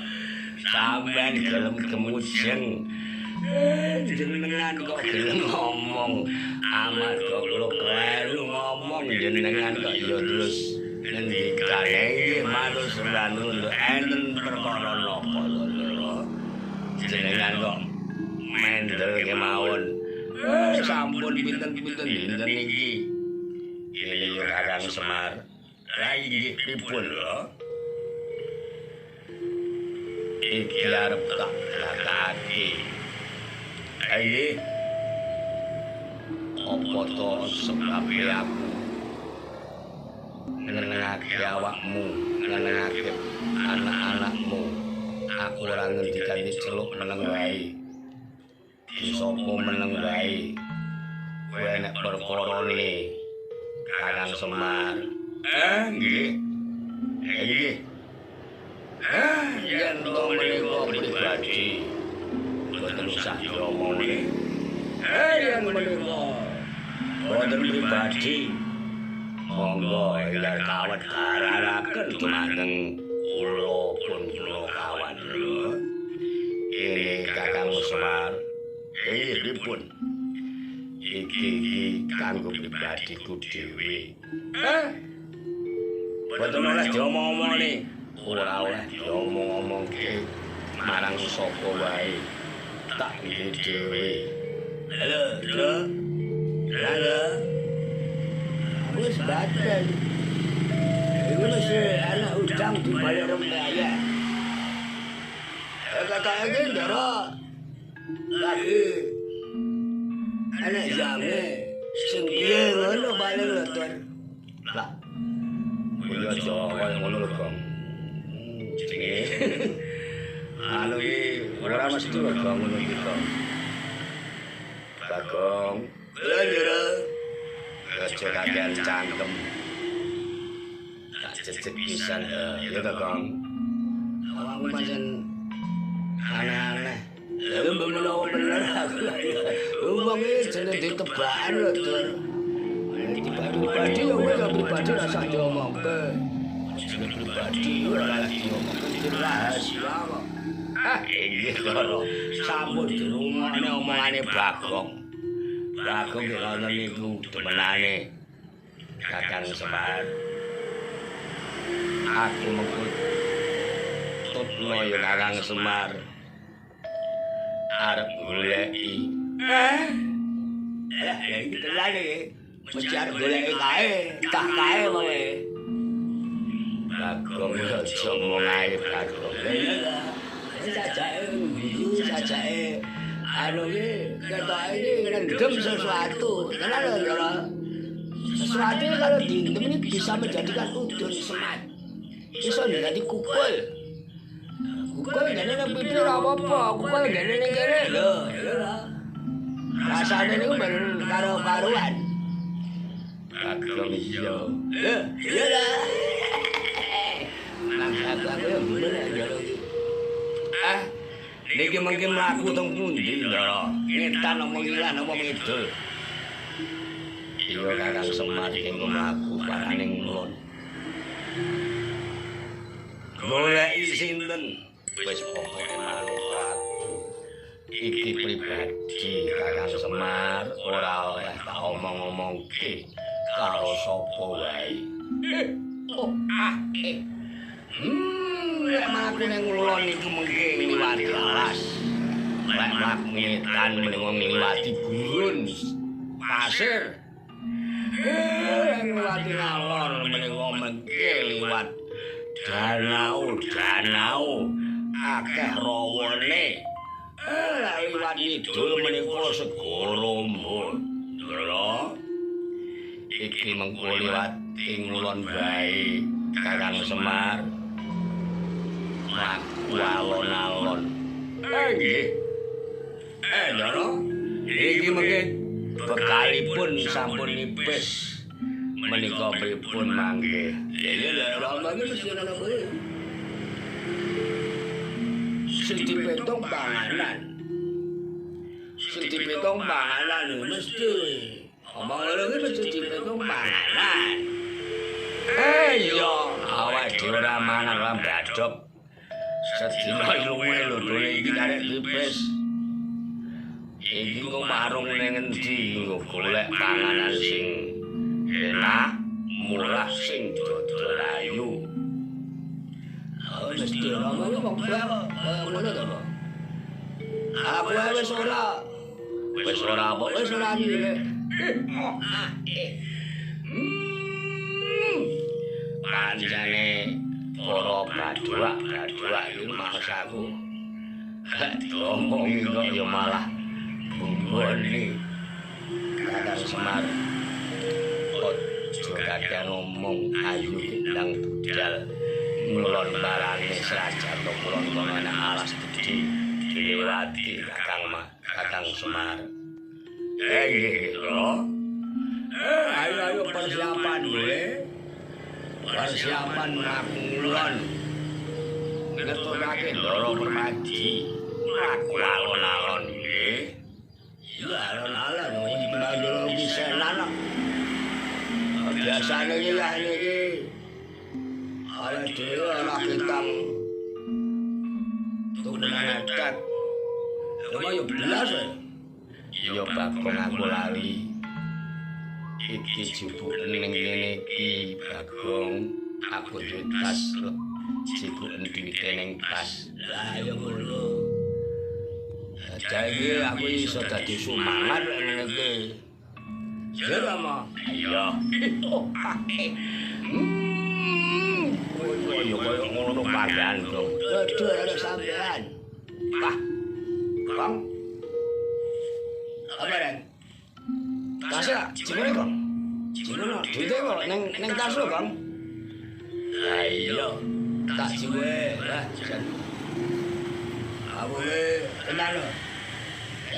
A: Sampeyan gelem gemujeng. Jenengan kok gelem ngomong amarga kula kleru ngomong jenengan kok ya terus ngendikane nggih matur sembah nuwun enten perkara napa lho jenengan kok mendel kemawon sampun pinten-pinten dinten iki iki yo Kakang Semar lha inggih pripun lho iki arep tak lakake. Ayo, apa to sebabe aku ngenengake awakmu, ngenengake anak-anakmu. Aku ora ngendikan diceluk meneng wae. sapa meneng wae. Kowe nek perkarane Kakang Semar. Nggih. Nggih. Yen to menika pribadi boten usah diomongne. Yen menika boten pribadi monggo ingkang kawet gararaken dumateng kula pun kula kawan lho. Ini Kakang Semar. Pripun? Iki kanggo pribadiku dhewe. Boten oleh diomong-omongne. Ora oleh diomong-omongke marang sapa wae. Tak nggih dhewe. Lho, lho. Lho. Wis baten. Iku wis ana udang di balik rempeyek. Kakak iki ndara. Lagi ana jame sing piye ngono paling lho, Tur. Lah. Kuwi aja kaya ngono lho, Gong. Jenenge. Anu iki ora mesti lho, Gong, ngono iki, Gong. Bagong. Lho, Ndara. Aja kakean cangkem. Tak jejeg pisan ya to, Gong. Awakmu pancen aneh-aneh. Lha mbok menawa bener aku. Wong iki jenenge ditebakan lho, Tur. Pribadi ya wis pribadi rasah diomongke. Jenenge pribadi ora diomongke rahasia kok. Inggih karo sampun dirungokne omongane Bagong. Bagong ki ana niku demenane Kakang Semar. Aku mengko tutno ya Kakang Semar. Arep goleki. Iki tenan iki. Mesti arep goleki kae, tak kae wae. Bagong aja omong ae Bagong. Sajake guyu, sajake anu iki ketoke iki ngendem sesuatu. Tenan lho, Ndara. Sesuatu kalau diendem ini bisa menjadikan udun semat. Bisa dadi kukul. Kukul ngene nang pipi ora apa-apa, kukul ngene ning kene lho. Rasane niku ben karo-karuan. Bagong iya. Lho, iya ta. Nang aku yo bener Ndara iki. Niki mengki mlaku teng pundi, Ndara? Ngetan apa ngilan apa ngidul? Iya Kakang Semar iki mlaku parane ngulon. Goleki sinten? Wis pokoke manut aku. Iki pribadi Kakang Semar ora oleh tak omong-omongke karo sapa wae. Lek mlaku ning ngulon iku mengki ngliwati alas. Lek mlaku ngetan menika ngliwati gurun pasir. Ngliwati ngalor menika mengki liwat danau-danau akeh rawane. Lek liwat ngidul menika segara mbon. Lho. Iki mengko liwat ing ngulon bae Kakang Semar. Mlaku alon-alon. Nggih. Ndara, iki mengke bekalipun sampun nipis. Menika pripun mangke? Lha lha mangke mesti ana kuwi. Sing dipetung panganan. Sing dipetung panganan mesti. Omong lho iki mesti dipetung panganan. Iya, awake dhewe ora mangan ora mbadhok. Sedina luwe lho dole iki karek tipis. Iki kok marung ning endi nggo golek panganan sing enak, murah sing dodol ayu. Oh, mesti ora ngono wong ngono to, Pak. Aku wis ora. Wis ora apa wis ora iki. Pancene para baduak-baduak iki maksaku. Diomongi kok ya malah bumbone. Kakang Semar. Aja kakean ngomong ayu ndang budal ngulon barane serajan to kulon kono ana alas gedhe Dilewati Kakang Semar. Nggih, lho. Ayo persiapan dule. Persiapan mlaku ngulon. Ngeturake Ndara Permadi. Mlaku alon-alon nggih. Iya alon-alon iki Ndara pisenan kok. Biasane iki ngene iki. Awake dhewe ora ketang tukunan tek. Lha yo blas. Iya Bagong aku lali. Iki jibuken ning kene iki Bagong, aku duwe tas jibuken duwite ning tas. Lah ya ngono. Dadi aku iso dadi sumangat lek ngene iki. Ya ma. Iya. Kowe yo koyo ngono panggan to. Aduh ana sampean. Wah. Bang. Apa ren? Tas ya, jebule kok. Jebule duite kok ning tas lho, Kang. Lah iya, tak jiwe. Lah jan. Aku tenan lho.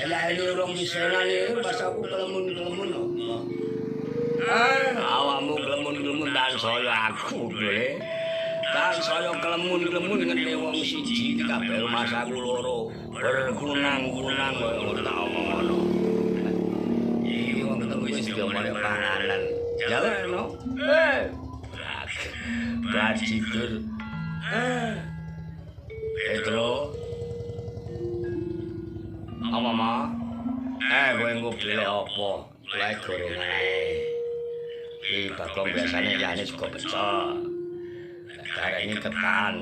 A: Lah ini urung pisenan iki pas aku kelemun-kelemun lho. Awakmu kelemun-kelemun tansaya aku lho. Tansaya kelemun-kelemun ngene wong siji iki kabeh rumahku loro. Berkunang-kunang koyo ngono tak omong ngono. Iki wong ketemu wis diomongke panganan. Jalan no. Bajigur. Petro. Apa ma? Kowe engko pilih apa? Lek gorengan ae. Iki Bagong biasane liyane juga pecel. Garenge ketan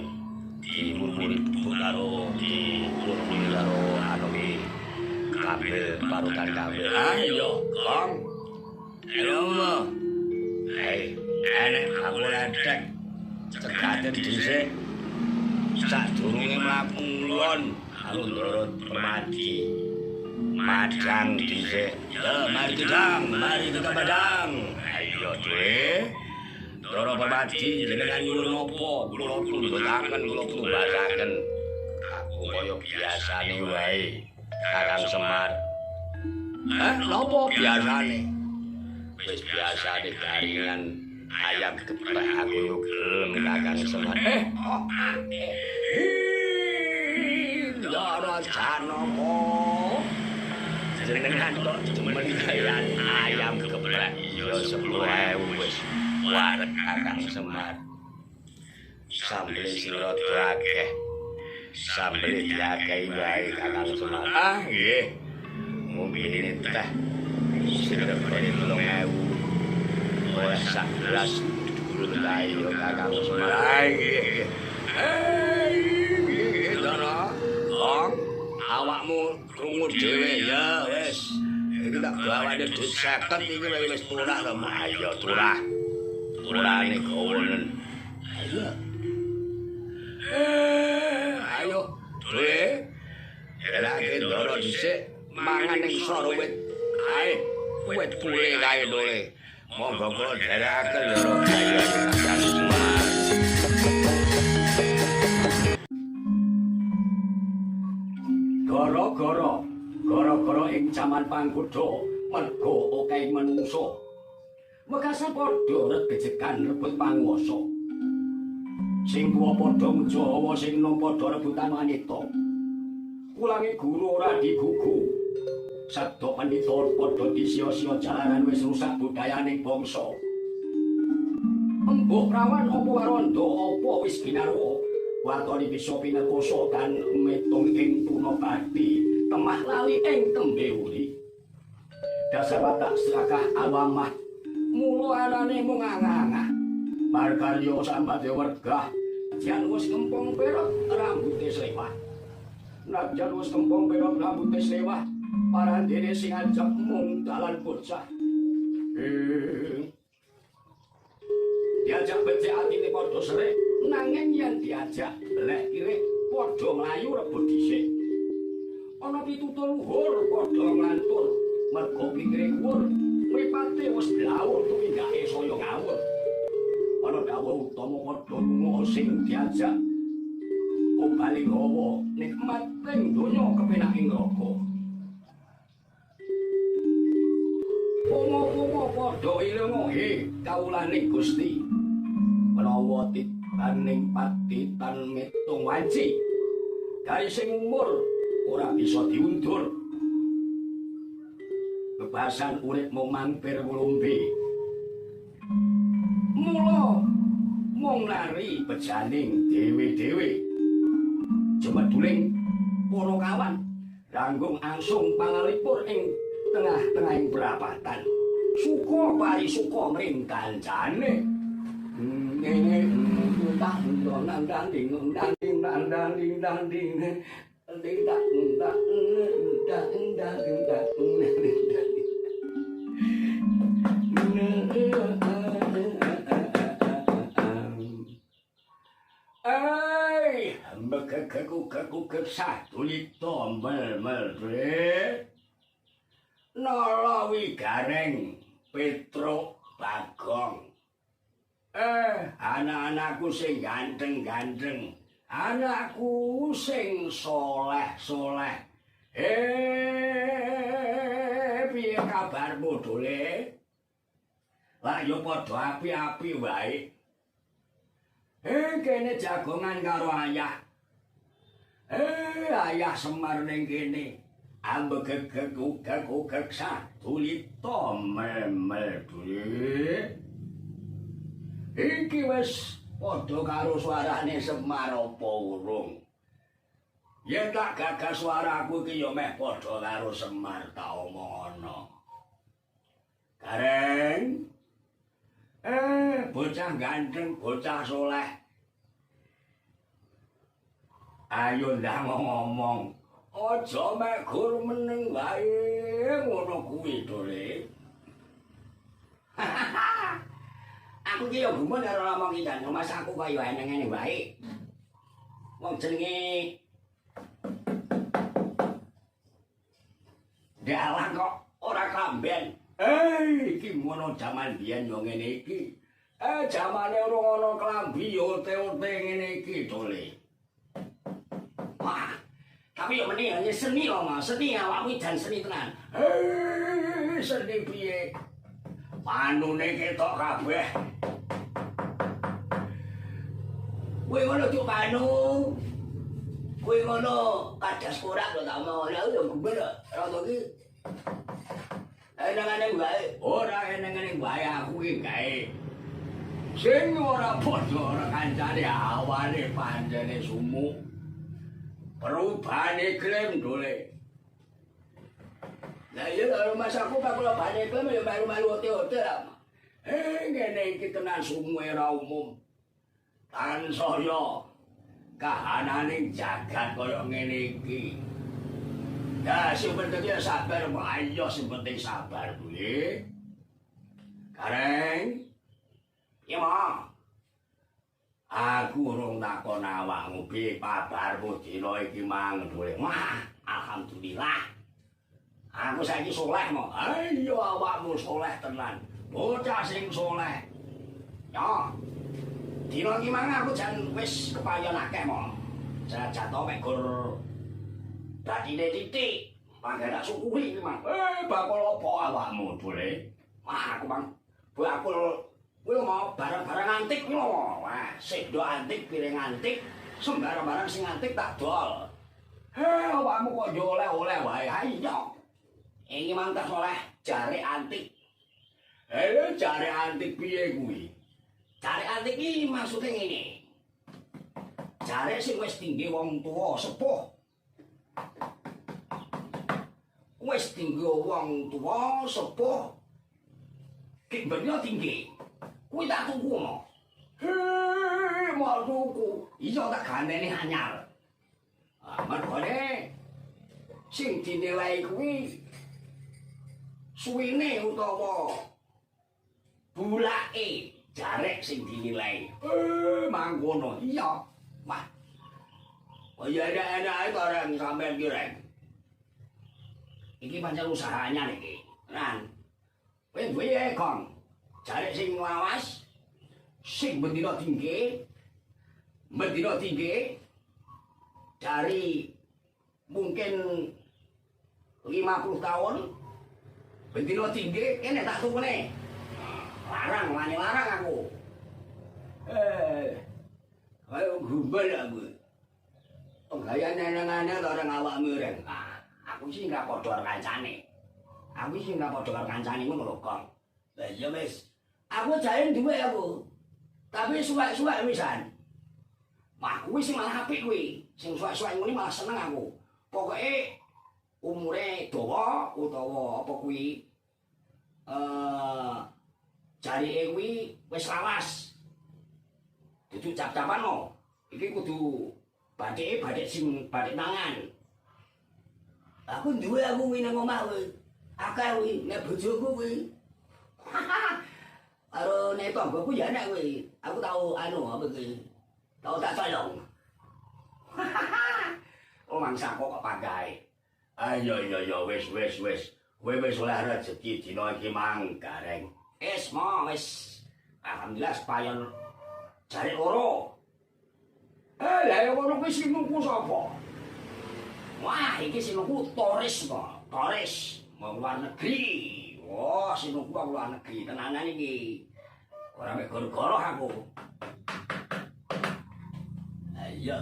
A: dimurmuri bubuk karo dimurmuri karo anu iki. Kambil parutan kambil. Ayo, Kong. Ayo, Ma. Enek aku ledek. Cegaten dhisik. Sadurunge mlaku ngulon karo Ndara Permadi. Madang dhisik. Ya, mari gedang, mari kita madang. Ayo, Dek. Ndara Permadi jenengan nyuwun napa? Kula tundhutaken, kula tumbasaken. Aku kaya biasane wae, Kakang Semar. Napa biasane? Wis biasane garingan ayam geprek aku yo gelem Kakang Semar. Ndara Janaka. Jenengan kok demen gayan ayam geprek ya 10.000 wis. Wareg Kakang Semar. Sambel sing rada akeh. Sambel diakehi wae Kakang Semar. Ah nggih. Ngombene teh sing regane 3.000. Oleh sak gelas dhuwur kae ya Kakang Semar. Ah nggih. Nggih Ndara. Kong, awakmu krungu dhewe ya wis. Iki tak gawane dhuwit 50 iki wis turah to. Ayo turah. Turane gawonen. Ayo. Ayo, Dek. Elake Ndara dhisik mangan ning sor wit. Ae, wit pule kae lho. Monggo kula dherekaken Ndara kaya Kakang Semar. Gara-gara, gara-gara ing jaman pangkutha merga akeh manungsa. Wekasan padha regejegan rebut panguwasa. Sing tuwa padha ngejawa, sing nom padha rebutan wanita. Ulange guru ora digugu. Sabda pandhita padha disia-sia jalaran wis rusak budayaning bangsa. Embuh prawan apa waranda apa wis ginarwa. Watoni bisa pinekosa kan metung ing punabati, temah lali ing tembe uli. Dasar watak serakah awamah, mula anane mung angah-angah. Markarya sambate wergah, jan wis kempong perot rambute slewah. Najan wis kempong perot rambute slewah, parandene sing ajak mung dalan bocah. Diajak becik atine padha serik, nanging yen diajak lek kirik padha mlayu rebut dhisik. Ana pitutur luhur padha nglantur, merga pikire dhuwur, mripate wis blawur tumindake saya ngawur. Ana dawuh utama padha lunga sing diajak Obaling hawa nikmat ing donya kepenak ing neraka. Pomo-pomo padha ilinga he kawulane Gusti. Menawa titaning pati tan metung wanci. Gawe sing umur ora bisa diundur. Bebasan urip mung mampir ngombe. Mula mung lari bejaning dhewe-dhewe. Jumeduling para kawan ranggung angsung pangalipur ing tengah-tengahing prapatan. Suka parisuka mring kancane. Ngene tak ndang ndang ding ndang ding ndang ding ndang ding ding tak ndang ndang ndang ndang ndang. Ai, mbekekekukekukek sadulita mel-mel bre. Nalawi Gareng Petruk Bagong. Anak-anakku sing ganteng-ganteng, anakku sing soleh-soleh. Piye kabarmu, Dole? Lah ya padha api-api wae. Kene jagongan karo ayah. Ayah Semar ning kene. Ambegegegugegugeg sadulita mel-mel dule. Iki wis padha karo suarane Semar apa urung? Yen tak gagas suaraku iki ya meh padha karo Semar ta omongono. Gareng. Bocah ganteng, bocah soleh. Ayo ndang ngomong. Aja mek gur meneng wae ngono kuwi, Dole. Aku ki yo gumun karo ngomong iki jan mas aku kaya eneng-eneng wae. Wong jenenge dalang kok ora klamben. Iki ngono jaman biyen yo ngene iki. Jamane urung ana klambi yo ote-ote ngene iki, Dole. Wah, tapi yo meni hanya seni lho, Mas. Seni awakmu jan seni tenan. Seni piye? Panune ketok kabeh. Kowe ngono cuk panu. Kowe ngono kadas korak lho tak omong. Lah yo gumen rada iki. Eneng-eneng wae. Ora eneng-eneng wae aku iki gawe. Sing ora padha ora kancane awane pancene sumuk. Perubahan iklim, Dole. Lah iya karo mas aku perubahan iklim ya melu-melu ote-ote lah. Ngene iki tenan sumuk ora umum. Tansaya kahananing jagat kaya ngene iki. Ya sing penting ya sabar, ayo sing penting sabar kuwi. Gareng. Iya, Ma. Aku urung takon awakmu piye kabarmu dina iki mang, Dole. Wah, alhamdulillah. Aku saiki soleh, mo. Ayo awakmu soleh tenan. Bocah sing soleh. Ya. Dina iki mang aku jan wis kepayon akeh, mo. Jajah mek gur batine titik. Mangga tak syukuri iki, Mang. Bakul apa awakmu, Dole? Wah, aku mang bakul kuwi mau barang-barang antik kuwi lho. Wah, sendok antik, piring antik, sembarang barang sing antik tak dol. Awakmu kok yo oleh-oleh wae. Ayo. Iki mang tak oleh jare antik. Jare antik piye kuwi? Jare antik iki maksude ngene. Jare sing wis tinggi wong tuwa sepuh. Wis tinggi wong tuwa sepuh. Ki bener tinggi. Kuwi tak tuku mo. Mau tuku. Iso tak ganteni anyar. Mergone sing dinilai kuwi suwine utawa bulake jarek sing dinilai. Mangkono. Iya. Wah. Kaya enak-enake barang sampean ki, Reng. Iki pancen usahanya niki. Tenan. Kowe duwe Gong. Jarek sing lawas, sing bendina tinggi, dari mungkin 50 tahun bendino tinggi kene tak tukune. Larang, wani larang aku. Ayo gumbal aku. Penggayane nang-nang ora awakmu reng. Aku sih nggak padha karo kancane. Aku sih nggak padha karo kancane ngono lho, Kong. Lah iya wis. Aku jane duwe aku. Tapi suwek-suwek wisan. Wah, kuwi sing malah apik kuwi. Sing suwek-suwek ngene malah seneng aku. Pokoke umure dawa utawa apa kuwi jarike kuwi wis lawas. Dudu cap-capan no. Iki kudu batike batik sing batik tangan. Aku duwe aku kuwi nang omah kuwi. Akeh kuwi nek bojoku kuwi. Karo nek tanggoku ya enak kuwi. Aku tau anu apa kuwi. Tau tak colong. Oh mangsa kok pagae. Ayo yo yo wis wis wis. Kowe wis oleh rezeki dina iki mang Gareng. Wis mo wis. Alhamdulillah sepayon jarik loro. Lah ya ngono kuwi sing nuku sapa? Wah, iki sing nuku turis kok. Turis wong luar negeri. Wah, sing nuku wong luar negeri tenanan iki. Ora mek goro-goro aku. Iya.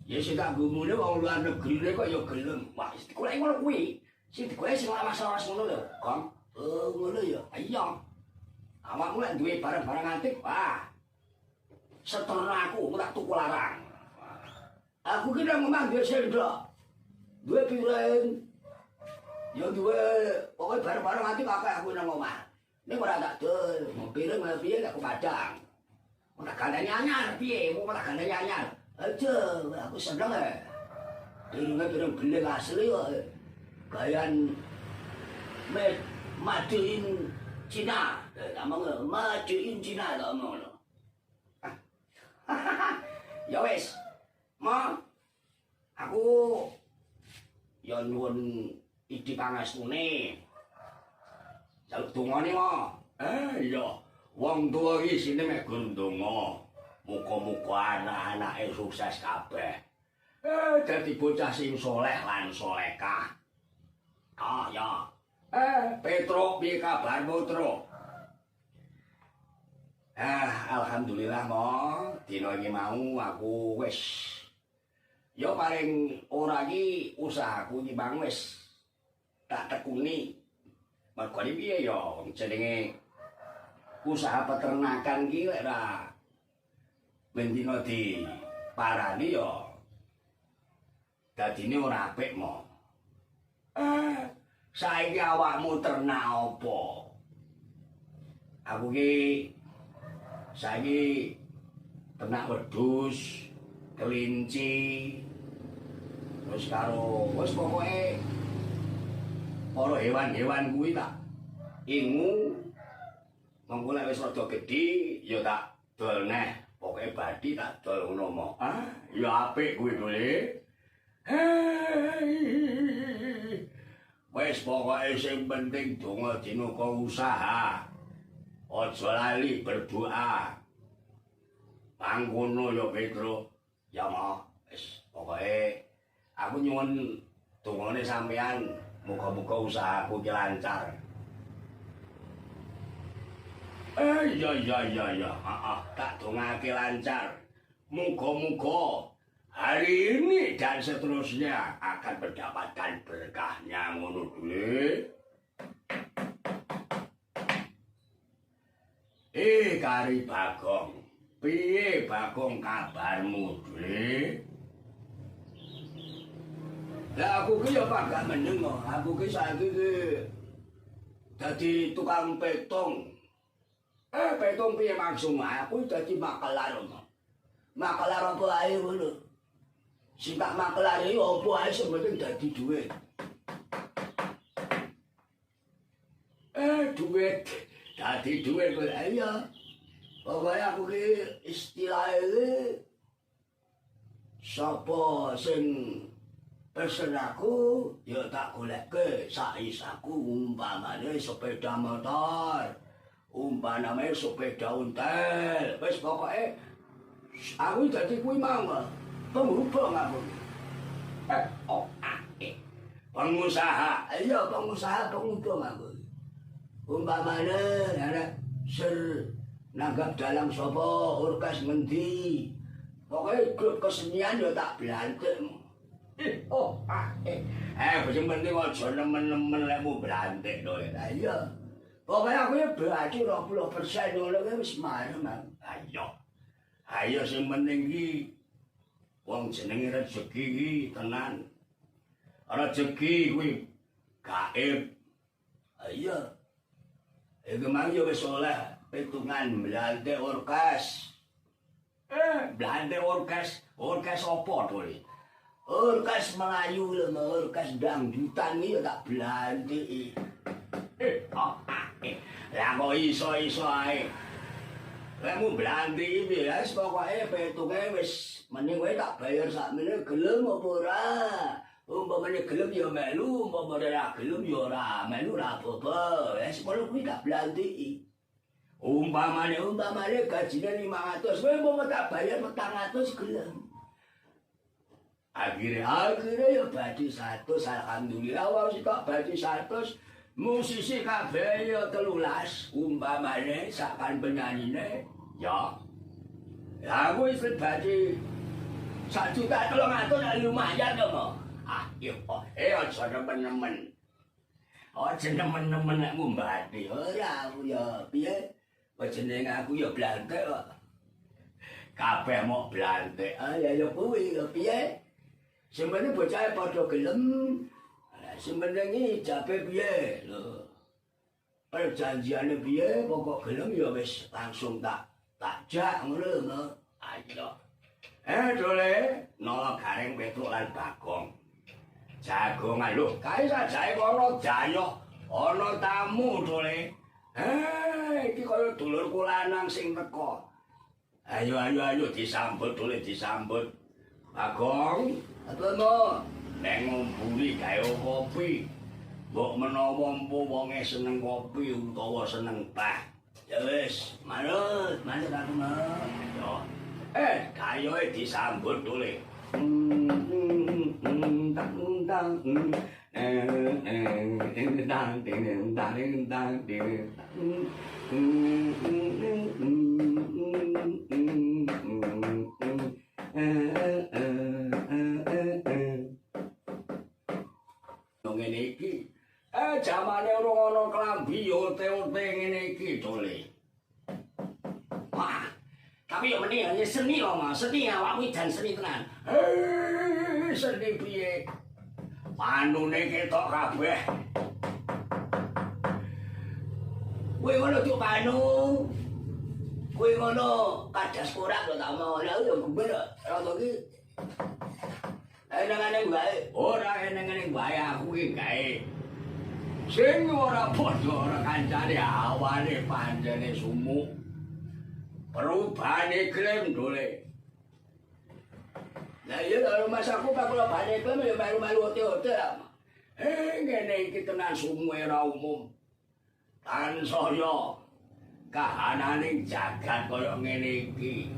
A: Ya sing tak gumune wong luar negeri kok ya gelem. Wah, golek ngono kuwi. Sing digoleki sing lawas-lawas ngono lho, Kong. Oh, ngono ya. Iya. Awakmu lek duwe barang-barang antik, wah. Seterno aku, tak tuku larang. Aku ki nang omah duwe sendok. Duwe piring. Ya duwe pokoke barang-barang antik akeh aku nang omah. Ning ora tak dol, piring piye tak padang. Ora gandane anyar piye, ora gandane anyar. Aja, aku seneng e. Piringe piring beling asli kok. Gayan made in Cina. Tak omong made in Cina tak omong. Ya wis. Ma, aku ya nyuwun idi pangestune. Jaluk dongane, Ma. Iya. Wong tuwa iki isine mek gur ndonga. Muga-muga anak-anake sukses kabeh. Dadi bocah sing soleh lan solehah. Ah, ya. Petruk piye kabarmu, Truk? Alhamdulillah, Mo. Dina iki mau aku wis ya paling ora iki usahaku iki bang wis tak tekuni. Mergo piye ya wong jenenge usaha peternakan iki lek ra ben dina diparani ya dadine ora apik, Mo. Saiki awakmu ternak apa? Aku ki saiki ternak wedhus, kelinci, terus karo wis pokoke para hewan-hewan kuwi tak ingu. Mengko lek wis rada gedhi ya tak dol neh, pokoke bathi tak dol ngono mo. Ya apik kuwi dole. Wis pokoke sing penting donga dinuka usaha. Aja lali berdoa. Mangkono ya Petro. Ya mo, wis pokoke aku nyuwun dongane sampean muga-muga usahaku ki lancar. Iya iya iya iya, heeh, tak dongake lancar. Muga-muga hari ini dan seterusnya akan mendapatkan berkahnya ngono dule. Kari Bagong. Piye Bagong kabarmu dule? Lah aku ki ya gak meneng kok. Aku ki saiki ki dadi tukang petung. Petung piye maksudmu? Aku dadi makelar. Makelar apa ae ngono. Sing tak makelar iki apa ae sing penting dadi dhuwit. Dhuwit. Dadi dhuwit kok iya. Pokoke aku ki istilahe iki sapa sing pesen aku ya tak goleke sak-isaku, umpamane sepeda motor, umpamane sepeda ontel. Wis pokoke aku dadi kuwi mau. Penghubung aku. Oh, ah, eh. Pengusaha. Iya, pengusaha penghubung aku. Umpamane ana ser nanggap dalang sapa, orkes ngendi. Pokoke grup kesenian ya tak blantik. Oh, ah, eh. Sing penting aja nemen-nemen lekmu blantik to. Lah iya. Pokoke aku ya berarti 20% ngono kuwi wis marem. Ayo. Ayo sing penting iki wong jenenge rejeki iki tenan. Rejeki kuwi gaib. Iya. Iku mang yo wis oleh pitungan blantik orkes. Blantik orkes, orkes apa to iki? Orkes Melayu lho, orkes dangdutan iki ya tak blantiki. Lah kok iso-iso ae. Lek mu blantiki piye wis pokoke petunge wis mending kowe tak bayar sakmene gelem apa ora. Umpamane gelem ya melu, umpamane ora gelem ya ora melu ora apa-apa. Wis ngono kuwi tak blantiki. Umpamane gajine 500, kowe umpama tak bayar 400 gelem. Akhirnya ya badi 100, alhamdulillah wong sitok badi 100, musisi kabeh ya 13, umpamane sakan penyanyine ya. Lah aku wis badi 1.300.000 lumayan to, Mo. Ah, iya, aja nemen-nemen. Aja nemen-nemen nek ngumbati. Ora aku ya piye? Jenenge aku ya blantik kok. Kabeh mok blantik. Ah ya ya kuwi ya piye? Sing penting bocahe padha gelem. Lah sing penting iki jabe piye lho. Perjanjiane piye pokok gelem ya wis langsung tak jak ngono lho. Ayo. Dole, nolo Gareng Petruk lan Bagong. Jagongan lho, kae sajae kono dayoh ana tamu dole. Iki kaya dulurku lanang sing teko. Ayo ayo ayo disambut dole disambut. Bagong, apa mo? Neng ngumpuli gawe kopi. Mbok menawa empu wonge seneng kopi utawa seneng teh. Ya wis, manut, manut aku mau. Yo. Gayoe disambut dole. Ngene iki. Jamane urung ana klambi ote-ote ngene iki dole. Wah. Tapi yo meni hanya seni lho, Mas. Seni awakmu jan seni tenan. Seni piye? Panune ketok kabeh. Kowe ngono tuk panu. Kowe ngono kadas korak lho tak mau. Lah yo gumen rada iki. Eneng-eneng wae. Ora eneng-eneng wae aku iki gawe. Sing ora padha ora kancane awane pancene sumuk. Perubahan iklim dole. Lah iya kalau mas aku perubahan iklim ya melu-melu ote-ote lah. Ngene iki tenan sumuk era umum. Tansaya kahananing jagat kaya ngene iki.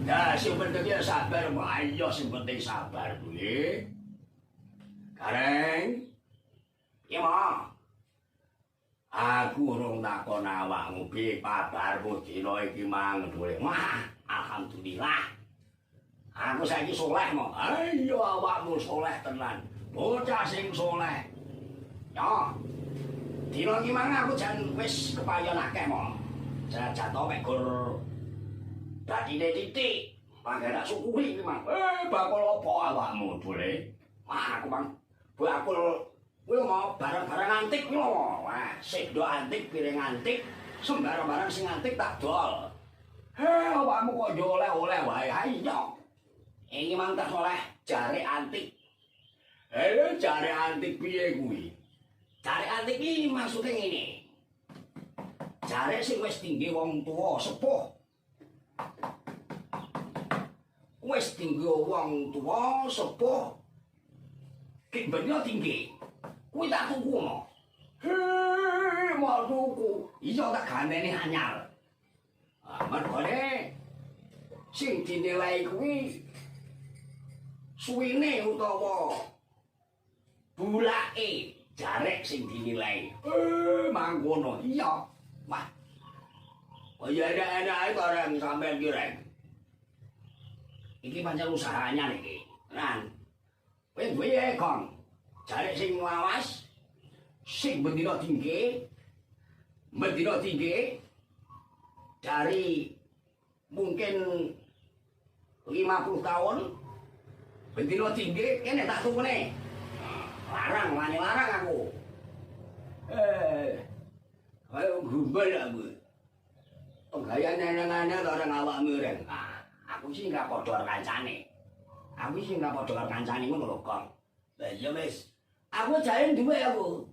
A: Lah sing penting ya sabar, ayo sing penting sabar kuwi. Gareng. Piye, Ma? Aku urung takon awakmu piye kabarmu dina iki mang dole. Wah, alhamdulillah. Aku saiki soleh, Mo. Ayo awakmu soleh tenan. Bocah sing soleh. Ya. Dina iki mang aku jan wis kepayon akeh, Mo. Jajah mek gur batine titik. Mangga tak sukuri iki, Mang. Bakul apa awakmu dole? Wah, aku mang bakul kuwi mau barang-barang antik kuwi lho. Wah, sendok antik, piring antik, sembarang barang sing antik tak dol. Awakmu kok yo oleh-oleh wae. Ayo. Iki mang tak oleh jare antik. Jare antik piye kuwi? Jare antik iki maksude ngene. Jare sing wis tinggi wong tuwa sepuh. Wis tinggi wong tuwa sepuh. Ki bener tinggi. Kuwi tak tuku mo. Mau tuku. Iya tak ganteni anyar. Ah, mergone sing dinilai kuwi Suwine utawa bulake jarek sing dinilai. Mangkono. Iya. Wah. Kaya enak-enake to reng sampean ki reng. Iki pancen usahanya niki. Tenan. Kowe duwe Gong. Jarek sing lawas sing bendina tinggi. Bendina tinggi dari mungkin 50 tahun bendina tinggi kene tak tukune. Larang, wani larang aku. Kaya gumbel aku. Penggayane nang-nang to orang awakmu reng. Aku sih nggak padha karo kancane. Aku sih nggak padha karo kancane ngono lho, Kong. Lah iya wis. Aku jane duwe aku.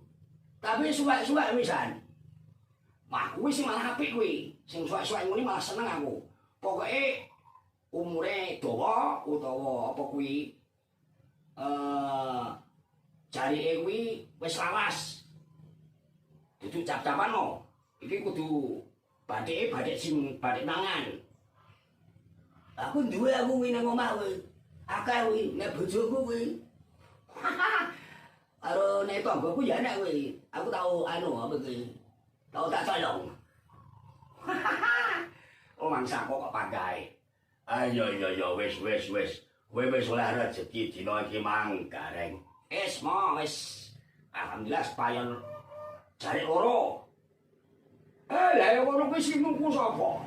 A: Tapi suwek-suwek wisan. Wah, kuwi sing malah apik kuwi. Sing suwek-suwek ngene malah seneng aku. Pokoke umure dawa utawa apa kuwi jarike kuwi wis lawas. Dudu cap-capan no. Iki kudu batike batik sing batik tangan. Aku duwe aku kuwi nang omah kuwi. Akeh kuwi nek bojoku kuwi. Karo nek tanggoku ya enak kuwi. Aku tau anu apa kuwi. Tau tak colong. Oh mangsa kok pagae. Ayo yo yo wis wis wis. Kowe wis oleh rezeki dina iki mang Gareng. Wis mo wis. Alhamdulillah sepayon jarik loro. Lah ngono kuwi sing nuku sapa?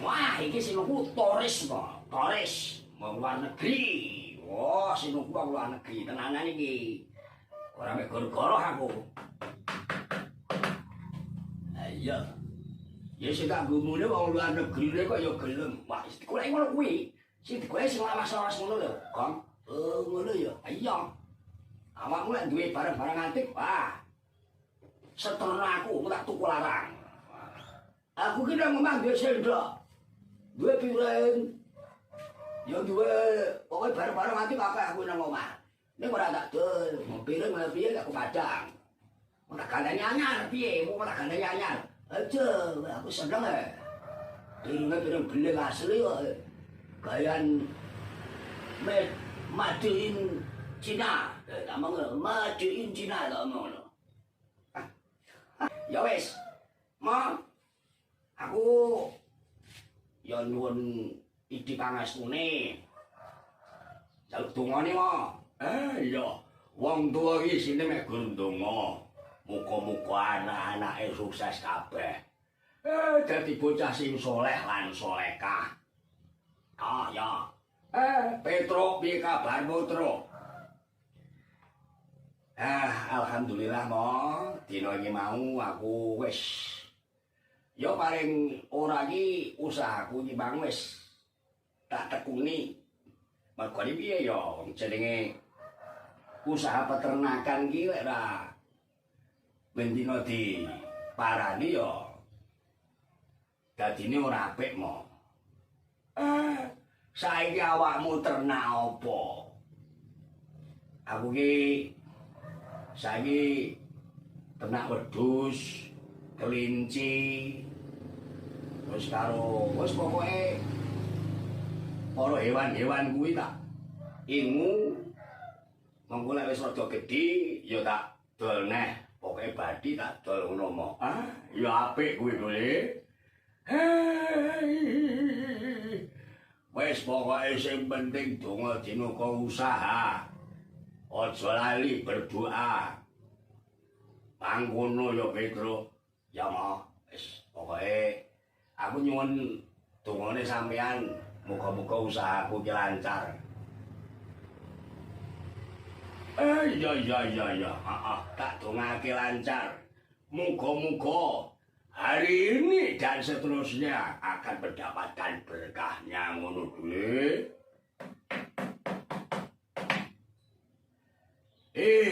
A: Wah, iki sing nuku turis kok. Turis wong luar negeri. Wah, sing nuku wong luar negeri tenanan iki. Ora mek goro-goro aku. Ayo. Ya sing tak gumune wong luar negeri kok ya gelem. Wah, digoleki ngono kuwi. Sing digoleki sing lawas-lawas ngono lho, Gong. Oh, ngono ya. Iya. Awakmu lek duwe barang-barang antik, wah. Seterno aku tak tuku larang. Aku ki nang omah duwe sendok. Duwe piring. Ya duwe pokoke barang-barang antik akeh aku nang omah. Ning ora tak dol, piring malah piye aku padang. Ora gandane anyar piye, ora gandane anyar. Aja, aku seneng e. Piringe piring beling asli kok. Gayan made in Cina. Tak ngono, made in Cina tak ngono. Ya wis. Ma, aku ya nuwun idi pangestune. Jaluk dongane, Ma. Iya. Wong tuwa iki isine mek gur ndonga. Muga-muga anak-anake sukses kabeh. Dadi bocah sing soleh lan solekah. Ah, ya. Petro, piye kabarmu, Tro? Alhamdulillah, Mo. Dina iki mau aku wis. Ya paling ora iki usahaku iki bang wis tak tekuni. Mergone piye ya wong jenenge usaha peternakan iki lek ra bendina diparani ya dadine ora apik, Mo. Saiki awakmu ternak apa? Aku ki saiki ternak wedhus, kelinci, terus karo wis pokoke para hewan-hewan kuwi tak ingu. Mengko lek wis rada gedhi ya tak dol neh, pokoke bathi tak dol ngono mo. Ya apik kuwi kuwi. Wis pokoke sing penting donga dinuka usaha. Aja lali berdoa. Mangkono ya Petro. Ya mo, wis pokoke aku nyuwun dongane sampean muga-muga usahaku ki lancar. Iya iya iya iya, heeh, tak dongake lancar. Muga-muga hari ini dan seterusnya akan mendapatkan berkahnya ngono kuwi.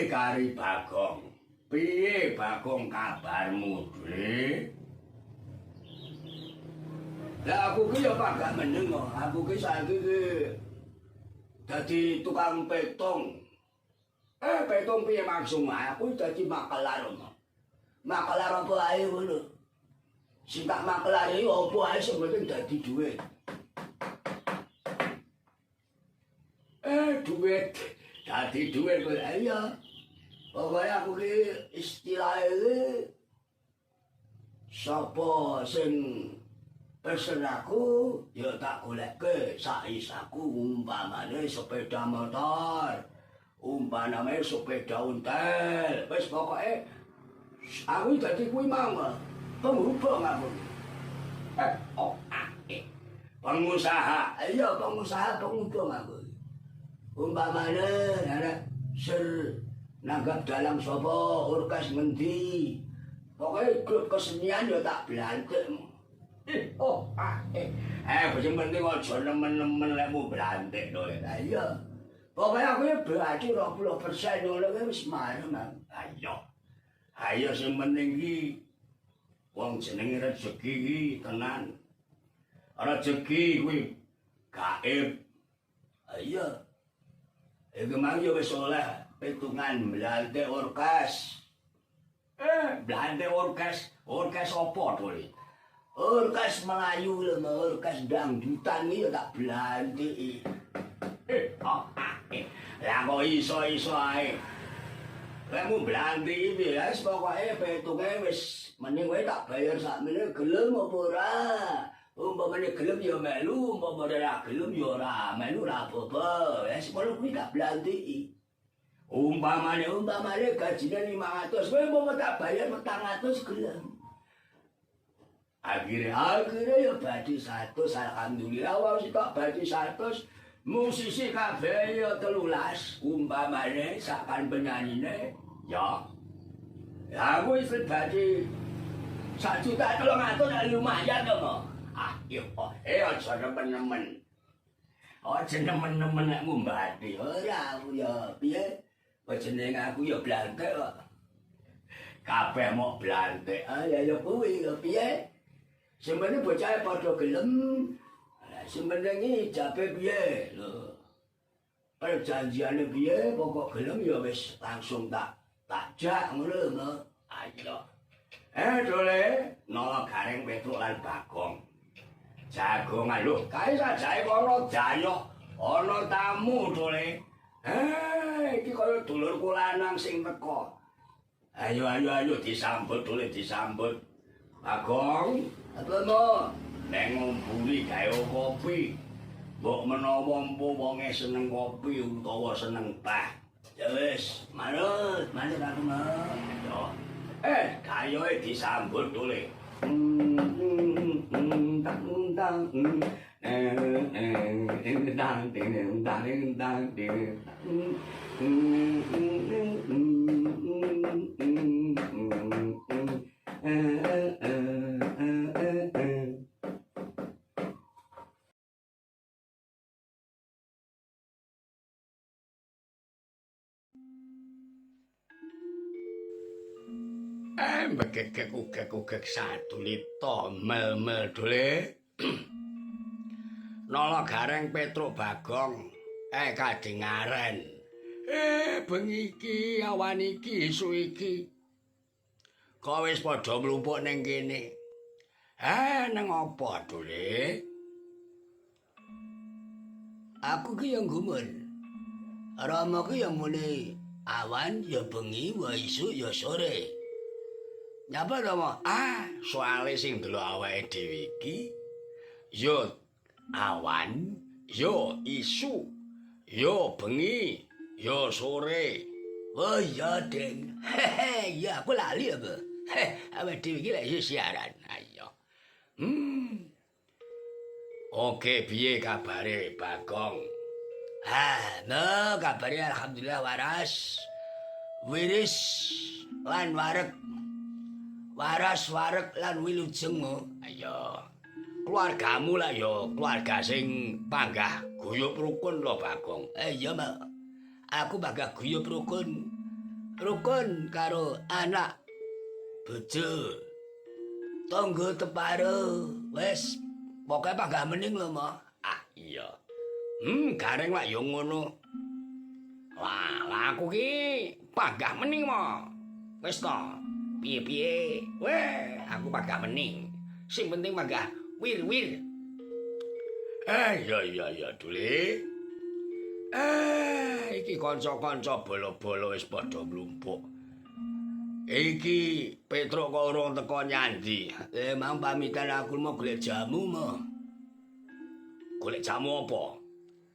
A: Kari Bagong. Piye Bagong kabarmu, Dre? Lah aku ki ya kagak meneng kok. Aku ki saiki ki dadi tukang petung. Petung piye maksudmu? Aku dadi makelar. Makelar apa ae ngono. Sing tak makelare apa ae sing penting dadi dhuwit. duit. Dadi duit kok iya. Pokoke aku ki istilahe iki sapa sing pesen aku ya tak golekke sak isaku, umpamane sepeda motor, umpamane sepeda ontel. Wis pokoke aku dadi kuwi mau penghubung aku. Oh, ah, eh. Pengusaha. Iya, pengusaha penghubung aku. Umpamane arek ser nanggap dalang sapa, orkes ngendi. Pokoke grup kesenian ya tak blantik. Oh, ah, eh. Sing penting aja nemen-nemen lekmu blantik to. Lah iya. Pokoke aku ya berarti 20% ngono kuwi wis marem. Ayo. Ayo sing penting iki wong jenenge rejeki iki tenan. Rejeki kuwi gaib. Iya. Iki mang yo wis oleh pitungan blantik orkes. Blantik orkes, orkes apa to iki? Orkes Melayu lho, orkes dangdutan iki ya tak blantiki. Lah kok iso-iso ae. Lek blantiki piye wis pokoke petunge wis mending kowe tak bayar sakmene gelem apa ora. Umpamane gelem ya melu, umpamane ora gelem ya ora melu ora apa-apa. Wis ngono kuwi tak blantiki. Umpamane gajine 500, kowe umpama tak bayar 400 gelem. Akhirnya ya badi 100, alhamdulillah wong sitok badi 100, musisi kabeh ya 13, umpamane sakan penyanyine ya. Ya aku wis badi 1.300.000 lumayan to, Mo. Ah, yo, aja nemen-nemen. Aja nemen-nemen nek ngumbati. Ora aku ya piye? Jenenge aku ya blantik kok. Kabeh mok blantik. Ah ya ya kuwi ya piye? Sing penting bocahe padha gelem. Sing penting iki ijabe piye lho. Perjanjiane piye pokok gelem ya wis langsung tak jak ngono lho. Ayo. Dole, nala Gareng Petruk lan Bagong. Jagongan lho, kae sajae kono dayoh ana tamu dole. Iki kaya dulurku lanang sing teko. Ayo ayo ayo disambut dole disambut. Bagong, apa mo? Neng ngumpuli gawe kopi. Mbok menawa empu wonge seneng kopi utawa seneng teh. Ya wis, manut, manut aku mah. Ayo. Gayoe disambut dole. Begek-ugek-ugek satu lito mel-mel dole. Nala Gareng Petruk Bagong kadengaren. Bengi iki awan iki isuk iki kok wis padha mlumpuk ning kene. Nang apa dole? Aku ki yo gumun. Rama ki yo muni awan ya bengi wa isuk ya sore. Nyapa Rama? Ah, soale sing ndelok awake dhewe iki ya awan, ya isuk, ya bengi, ya sore. Oh iya, Deng. Hehe, ya aku lali apa? Awake dhewe iki lek siaran. Ayo. Oke, piye kabare Bagong? Ah, no, kabare alhamdulillah waras. Wiris lan wareg. Waras wareg lan wilujeng. Ayo. Keluargamu lah ya, keluarga sing panggah guyub rukun lho Bagong. Iya, Mak. Aku panggah guyub rukun. Rukun karo anak, bojo, tangga teparo. Wis, pokoke panggah mening lho, Mak. Ah, iya. Gareng lak ya ngono. Lah, lah aku ki panggah mening, Mak. Wis to. Piye-piye? Weh, aku panggah mening. Sing penting panggah wir-wir. Iya iya iya, Dule. Iki kanca-kanca bala-bala wis padha mlumpuk. Iki Petruk kok urung teko nyandi. Mang pamitan aku mau golek jamu mo. Golek jamu apa?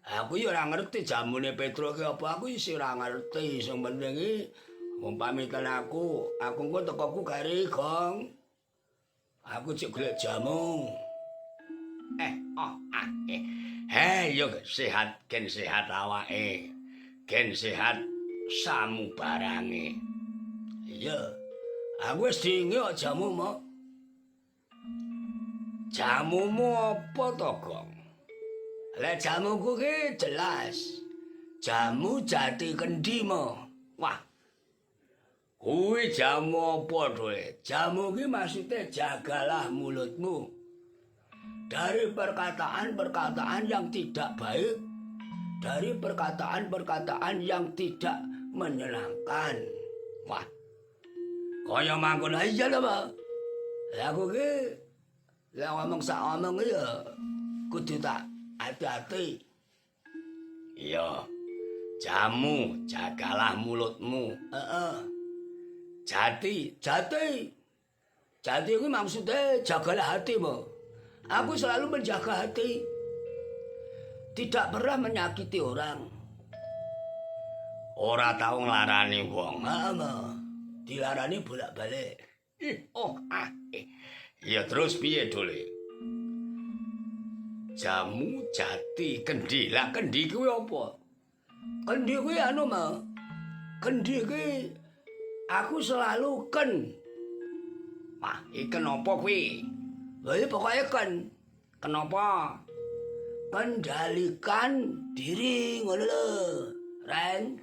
A: Aku ya ora ngerti jamune Petruk ki apa, aku isih ora ngerti. Sing penting iki wong pamitan aku, aku engko tekoku kari, Gong. Aku cek golek jamu. Oh, ah, eh. Hei, yo sehat, gen sehat awake. Gen sehat samubarange. Iya. Aku wis dingi kok jamu mo. Jamumu apa to, Gong? Lah jamuku ki jelas. Jamu jati kendi mo. Wah. Kuwi jamu apa to? Jamu ki maksude jagalah mulutmu dari perkataan-perkataan yang tidak baik, dari perkataan-perkataan yang tidak menyenangkan. Wah. Kaya mangkono iya lho, Pak. Lah aku ki lah ngomong sak omong ya kudu tak hati-hati. Iya. Jamu, jagalah mulutmu. Heeh. Jati, jati. Jati kuwi maksudnya jagalah hatimu. Aku selalu menjaga hati. Tidak pernah menyakiti orang. Ora tau nglarani wong. Heeh, dilarani bolak-balik. Ih, oh, ah, eh. Ya terus piye dole? Jamu jati kendi. Lah kendi kuwi apa? Kendi kuwi anu, Ma. Kendi kuwi aku selalu ken. Wah, iki kenapa kuwi? Lha iya pokoke ken. Kenapa? Kendalikan diri ngono lho. Reng.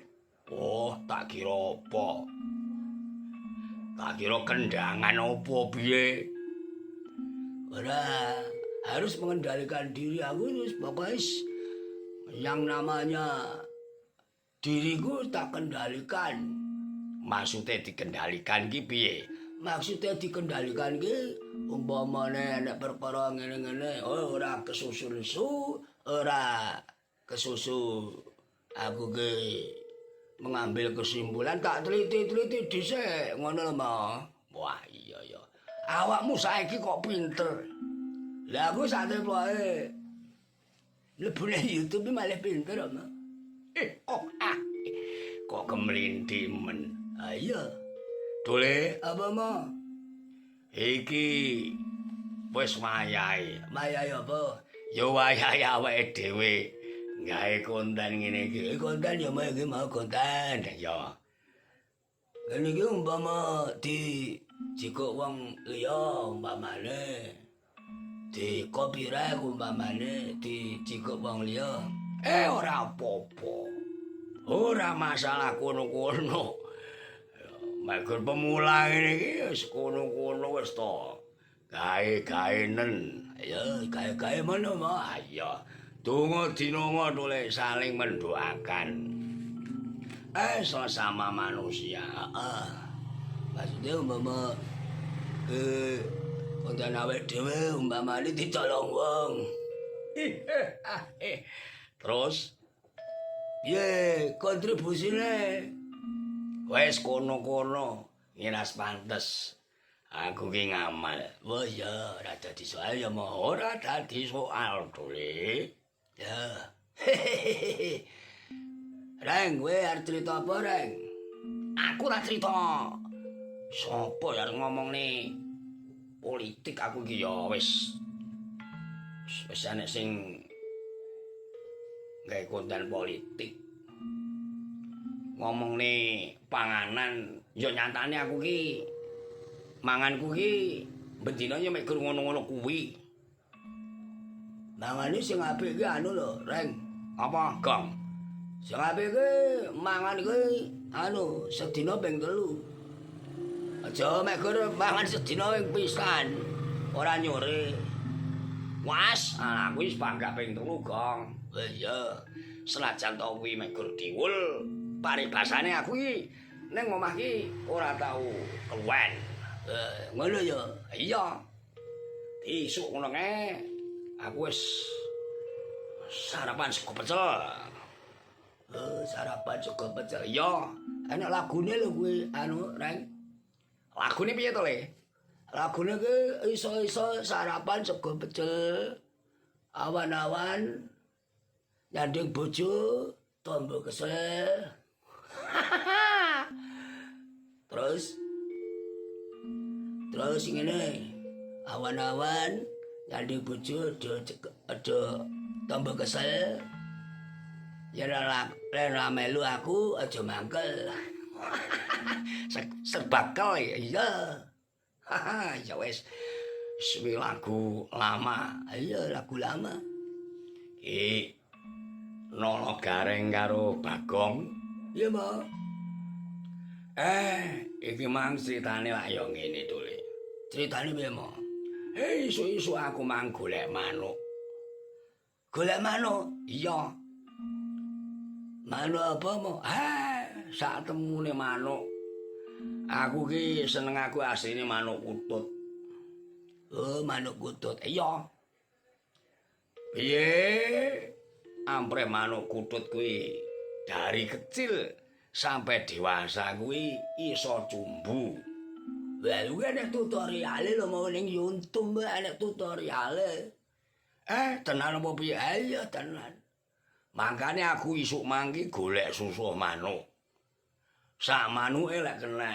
A: Oh, tak kira apa? Tak kira kendangan apa piye? Ora, harus mengendalikan diri aku terus pokoknya yang namanya diriku tak kendalikan. Maksudnya dikendalikan ki piye? Maksudnya dikendalikan ki umpamane nek perkara ngene-ngene, oh ora kesusu-susu, ora kesusu aku ki mengambil kesimpulan tak teliti-teliti dhisik ngono lho, Ma. Wah, iya ya. Awakmu saiki kok pinter. Lah aku sak pokoke mlebune YouTube malah pinter, Ma. Oh, ah. Kok kemlinthi men. Ayo. Dole apa, Ma? Iki wis wayahe. Wayahe apa? Ya wayahe awake dhewe gawe konten ngene iki. Konten ya mau iki mau konten ya. Ngene iki umpama di jikuk wong liya umpamane di copyright umpamane di jikuk wong liya. Ora apa-apa. Ora masalah kono-kono. Mek pemula ngene iki wis kono-kono wis to. Gawe-gaenen. Ya, gawe-gawe ngono mah. Ya. Donga dinonga tole saling mendoakan. Sesama manusia. Heeh. Maksudnya umpama konten awake dhewe umpamane dicolong wong. Terus piye kontribusine? Wes kono-kono ngiras pantes. Aku ki ngamal. Wah ya, ora dadi soal ya mau ora dadi soal dole. Ya. Reng, kowe arep cerita apa, Reng? Aku ora cerita. Sopo ya arep ngomongne politik aku ki ya wis wis enek sing gawe konten politik. Ngomongne panganan, ya nyatane aku ki manganku ki bendina ya mek gur ngono-ngono kuwi. Mangane sing apik ki anu lho, Reng. Apa, Gong? Sing apik ki mangan ki anu sedina ping 3. Aja mek gur mangan sedina ping pisan. Ora nyore. Was, aku wis panggah ping 3, Gong. Iya. Senajan to kuwi mek gur diwul, paribasane aku ki ning omah ki ora tau keluwen. Ngono ya. Iya. Isuk ngono kae aku wis sarapan sego pecel. Oh, sarapan sego pecel. Ya, enak lagune lho kuwi anu, Reng. Lagune piye to, Le? Lagune ki iso-iso sarapan sego pecel. Awan-awan nyanding bojo tombo kesel. Terus terus ngene. Awan-awan nyanding bojo do tombo kesel. Ya ora melu aku aja mangkel. Serbakel iya. Ya wis. Suwi lagu lama. Iya, lagu lama. Iki Nono Gareng karo Bagong. Iya, Mbak. Iki mang critane lak ya ngene to, Le. Critane piye, Mbak? Isu-isu aku mang golek manuk. Golek manuk? Iya. Manuk apa, Mbak? Sak temune manuk. Aku ki seneng aku asline manuk kutut. Oh, manuk kutut. Iya. Piye? Ampre manuk kutut kuwi dari kecil sampai dewasa kuwi iso cumbu. Lah kuwi enek tutoriale lho mau ning YouTube enek tutoriale. Tenan apa piye? Iya tenan. Mangkane aku isuk mangki golek susuh manuk. Sak manuke lek kena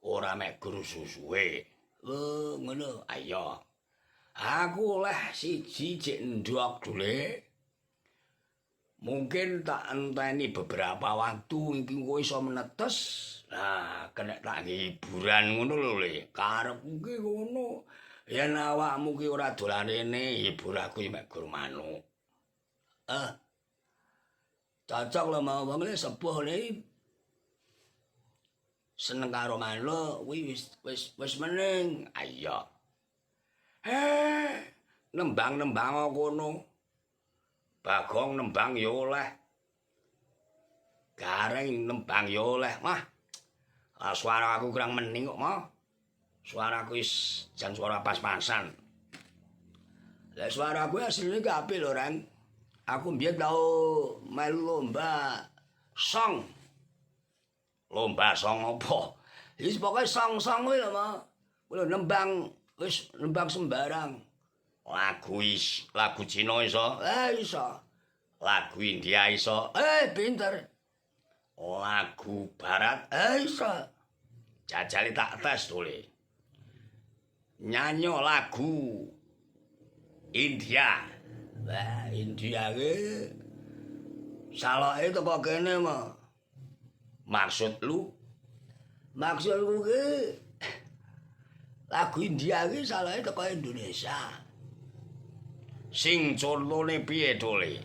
A: ora mek gur susuhe. Oh, ngono. Ayo. Aku oleh siji jek ndok dule. Mungkin tak enteni beberapa waktu iki engko iso menetes. Nah, kena tak hiburan ngono lho, Le. Karepku ki ngono. Yen awakmu ki ora dolan rene, hibur aku mek gur manuk. Cocok lho mau wong le sepuh le. Seneng karo manuk kuwi wis meneng. Ayo. Nembang-nembang kono. Bagong nembang ya oleh. Gareng nembang ya oleh. Mah. Suara aku kurang mening kok, Mah. Suaraku wis jan suara pas-pasan. Lah suaraku asline ki apik lho, Reng. Aku mbiyen tau melu lomba song. Lomba song apa? Wis pokoke song-song kuwi lho, Mah. Kuwi nembang wis nembang sembarang. Lagu lagu Cina iso? Iso. Lagu India iso? Pinter. Lagu Barat? Iso. Jajali tak tes to, Le. Nyanyi lagu India. Wah, India ki saloke teko kene, Mah. Maksud lu? Maksudku ki lagu India ki saloke teko Indonesia. Sing contone piye to, Le?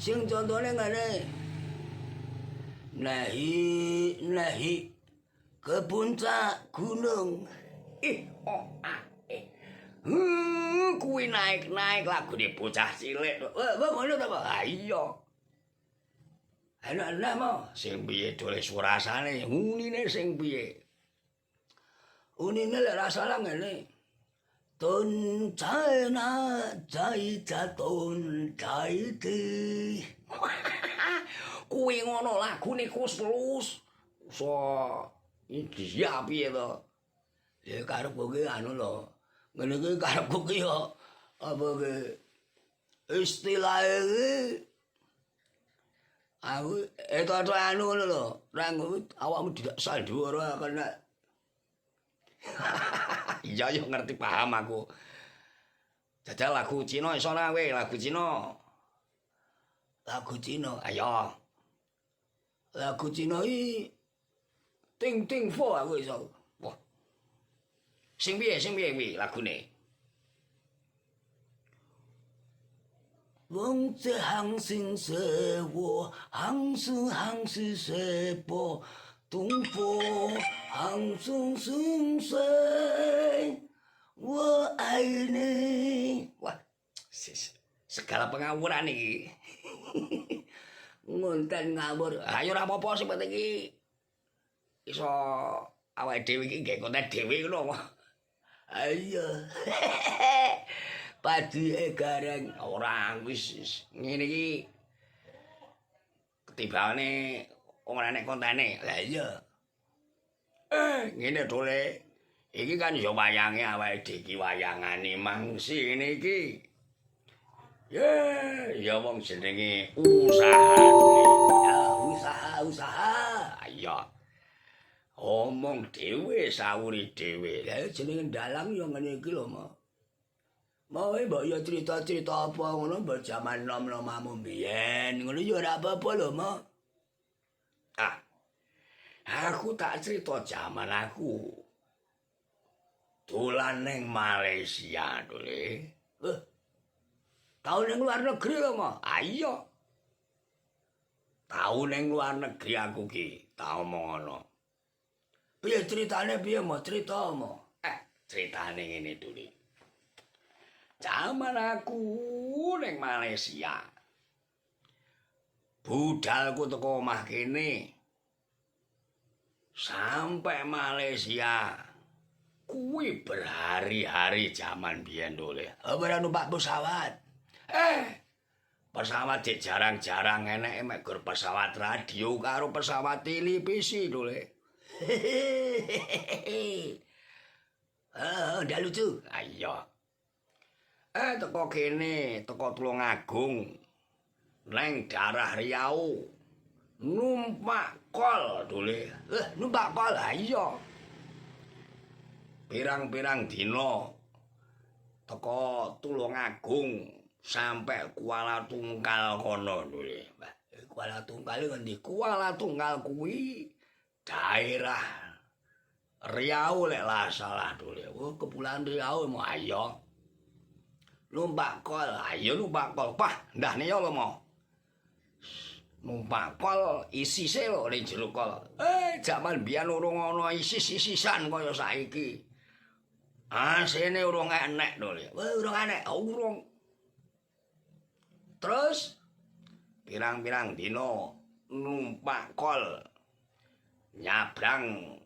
A: Sing contone ngene. Nahi nahi ke puncak gunung. Ih, oh, ah, eh. Kuwi naik-naik lagune bocah cilik. Wah, ngono ta, Pak? Ha iya. Enak-enak mo. Sing piye dole surasane, unine sing piye? Unine lek rasane ngene. Tun China jai jatun jai ti. Kuwi ngono lagune Kus Plus. So India piye to? Ya karepku ki anu lho. Ngene iki karepku ki yo apa ki istilahe ki aku itu anu ngono lho. Rang awakmu tidak sandiwara kena. Iya yo ngerti paham aku. Jajal lagu Cina iso ora kowe lagu Cina? Lagu Cina, ayo. Lagu Cina iki Ting Ting Fo aku iso. Wah. Sing piye kuwi lagune? Wong ze hang sing se wo hang su hang si se po tung po hang sung sung se wo ai ni. Wah, segala pengawuran iki. Ngonten ngawur. Ayo ora apa-apa sing penting iki iso awake dhewe iki nggae konten dhewe ngono. Ayo. Padike Gareng ora wis ngene iki. Ketibane ora enek kontene. Lah iya. Ngene Dole. Iki kan ya wayange awake dhewe iki wayangane mangsi ngene iki. Ye, ya wong jenenge usaha. Ya, usaha, usaha. Ayo. Omong dhewe sawuri dhewe. Lah jenenge dalang ya ngene iki lho, Mo. Mau mbok ya cerita-cerita apa ngono mbok jaman nom-nomamu mbiyen, ngono ya ora apa-apa lho, Mo. Ah. Aku tak cerita jaman aku. Dolan ning Malaysia, Dole. Tau ning luar negeri lho, Mo. Ayo. Tau ning luar negeri aku ki, tak omong ngono. Piye ceritane piye, Mo? Cerita, Mo. Ceritane ngene, Dole. Jaman aku ning Malaysia. Budalku teko omah kene. Sampai Malaysia. Kuwi berhari-hari jaman biyen, Dole. Ora numpak pesawat. Pesawat jek jarang-jarang eneke mek gur pesawat radio karo pesawat televisi, Dole. Ndak lucu. Ayo. Teko kene, teko Tulungagung. Neng daerah Riau. Numpak kol, Dole. Numpak kol, ayo. Pirang-pirang dina teko Tulungagung sampai Kuala Tungkal kono, Dole. Kuala Tungkal ngendi? Kuala Tungkal kuwi daerah Riau lek lah salah, Dole. Oh, Kepulauan Riau mo ayo. Numpak kol, ayo numpak kol. Pah, ndahne yo lho, Mo. Numpak kol isise lho ning jero kol. Jaman biyen urung ana isis-isisan kaya saiki. AC-ne urung enek, Dole. Wah, urung enek, urung. Terus pirang-pirang dina numpak kol nyabrang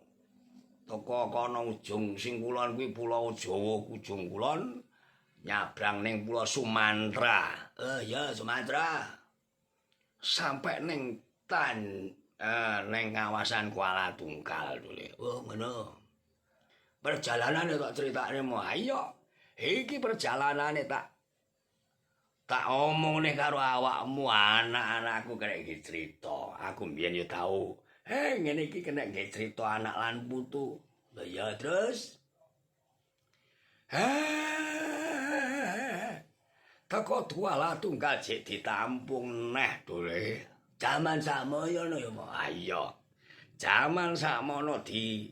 A: teko kono ujung sing kulon kuwi Pulau Jawa ujung kulon nyabrang ning Pulau Sumatera. Ya Sumatera. Sampai ning ning kawasan Kuala Tungkal, Dole. Oh, ngono. Perjalanane tak critakne, Mo. Ayo. Iki perjalanane tak omongne karo awakmu anak-anakku kena iki cerita. Aku mbiyen yo tau. Ngene iki kena nggih cerita anak lan putu. Lah ya terus. Teko Kuala Tungkal jek ditampung neh, Dole. Jaman sakmono ya, Mo. Ayo. Jaman sakmono di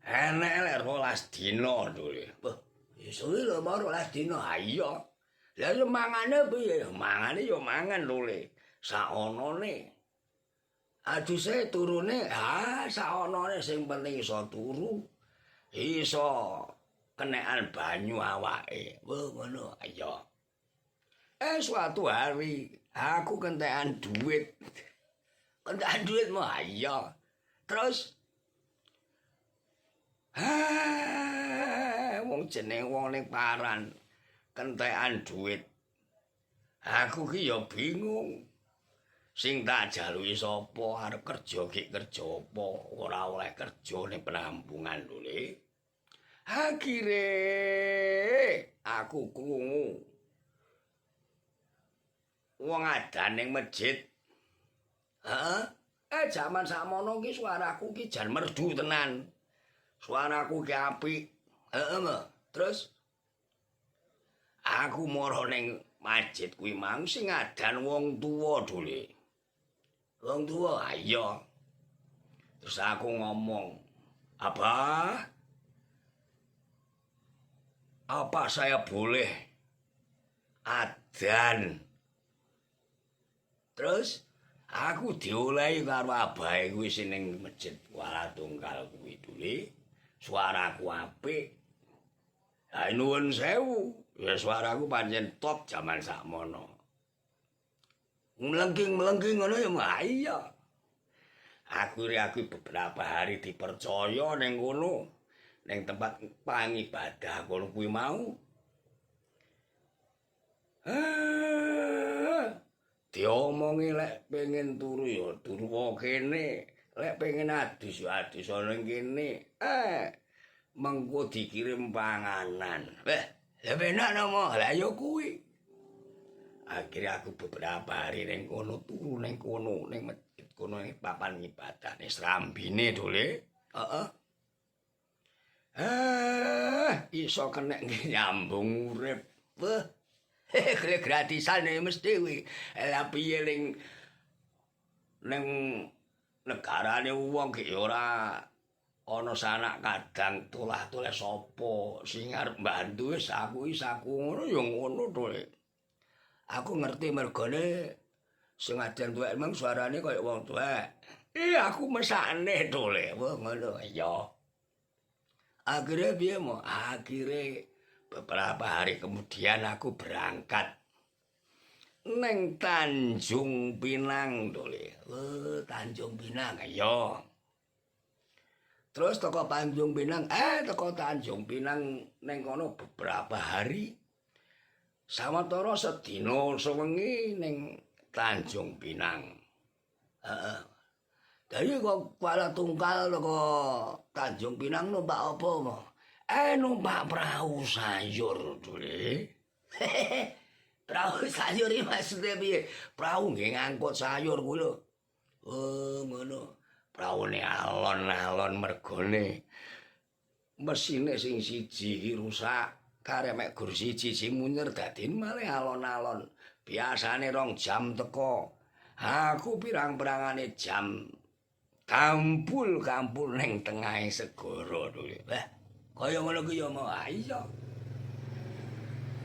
A: enek lek 12 dina, Dole. Wah, ya suwi lho, Mo, 12 dina. Ayo. Lah ya mangane piye? Mangane ya mangan, Dole. Saonone. Aduse turune, saonone sing penting iso turu. Iso kenekan banyu awake. Wah, ngono. Ayo. Suatu hari aku kentekan duit. Kentekan duit, Mo. Ayo. Terus wong jeneng wong ning paran kentekan duit. Aku ki ya bingung. Sing tak jaluki sapa arep kerja ki kerja apa? Ora oleh kerja ning penampungan, Dole. Akhire aku krungu wong adan ning masjid. Heeh. Jaman sakmono ki suaraku ki jan merdu tenan. Suaraku ki apik. Heeh, Mo. Terus aku mara ning masjid kuwi mang sing adan wong tuwa, Dole. Wong tuwa, ayo. Terus aku ngomong, "Abah, apa saya boleh adan?" Terus aku diolehi karo abahe kuwi sing ning masjid Kuala Tungkal kuwi, Dole. Suaraku apik. Ha nuwun sewu, ya suaraku pancen top jaman sakmono. Mlengking-mlengking ngono ya, iya. Aku beberapa hari dipercaya ning kono, ning tempat pangibadah kono kuwi mau. Diomongi lek pengen turu ya turu kene, lek pengen adus ya adus ana kene. Mengko dikirim panganan. Weh, lha penak no mo. Lah ya kuwi. Akhirnya aku beberapa hari ning kono turu ning kono ning masjid kono ning papan ibadah ning Srambine dole. Heeh. Iso kenek nyambung urip. Wah. Gratisan mesti kuwi. Lah piye ning ning negarane wong ki ora ana sanak kadang tulah-tuleh sapa sing arep mbantu wis aku wis aku ngono ya ngono to. Aku ngerti mergane sing adan tuwek emang suarane kaya wong tuwek. Aku mesakne to le. Wah ngono ya. Akhire piye mo? Akhire beberapa hari kemudian aku berangkat neng Tanjung Pinang to le. Wah, Tanjung Pinang ya. Terus teko Tanjung Pinang, teko Tanjung Pinang neng kono beberapa hari. Sawetara sedina sewengi ning Tanjung Pinang. Heeh. Dari kok Kuala Tungkal teko Tanjung Pinang numpak apa mo? Numpak perahu sayur dule. Perahu sayur iki maksude piye? Perahu nggih ngangkut sayur kuwi lho. Oh, ngono. Praune alon-alon mergone mesine sing siji iki rusak. Karek mek gur siji sing munyer dadi malih alon-alon. Biasane 2 jam teko. Aku pirang-pirangane jam kampul-kampul ning tengahe segara lho. Wah, kaya ngono ki ya mau iya.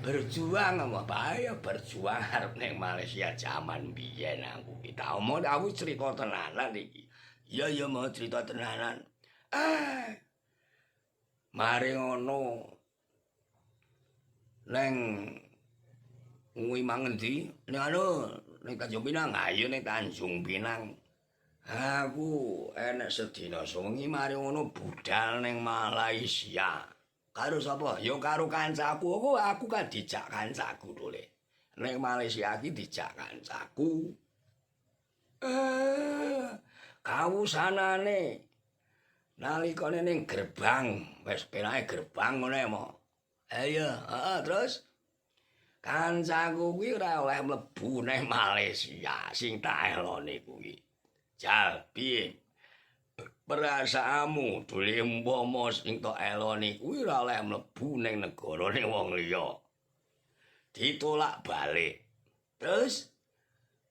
A: Berjuang apa bahaya berjuang arep ning Malaysia jaman biyen aku ki. Tak omong aku cerita tenanan iki. Iya ya mau cerita tenanan. Mari ngono. Neng nguwi mang endi? Ning anu ning Tanjung Pinang. Ayo ning Tanjung Pinang. Aku enek sedina sewengi mari ngono budal ning Malaysia. Karo sapa? Ya karo kancaku. Aku kan dijak kancaku dole. Ning Malaysia iki dijak kancaku. Kawusanane nalikane ning gerbang, wis penake gerbang ngono ya mo. Iya, heeh, terus kancaku kuwi ora oleh mlebu nang Malaysia sing tak elone kuwi. Jal, piye? Perasaanmu dole umpama sing tok elone kuwi ora oleh mlebu ning negarane wong liya. Ditolak balik. Terus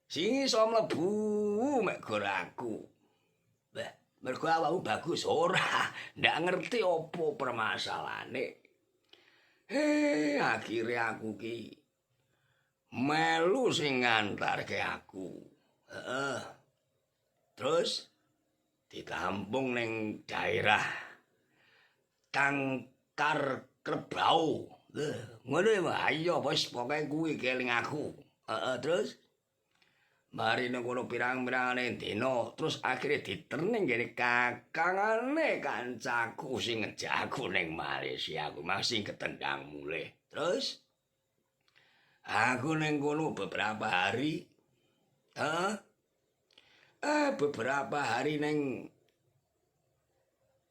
A: sing iso mlebu mek gor aku. Wah, mergo awakmu bagus ora, ndak ngerti opo permasalahane. Akhire aku ki melu sing ngantarke aku. Heeh. Terus ditampung ning daerah Tangkar Kerbau. Ngono ya, ayo wis pokoke kuwi keling aku. Heeh, terus mari nang kono pirang-pirangane dina, terus akhire diterning ngene kakangane kancaku sing ngejak aku ning Malaysia, aku masih ketendang mulih. Terus aku ning kono beberapa hari. Beberapa hari ning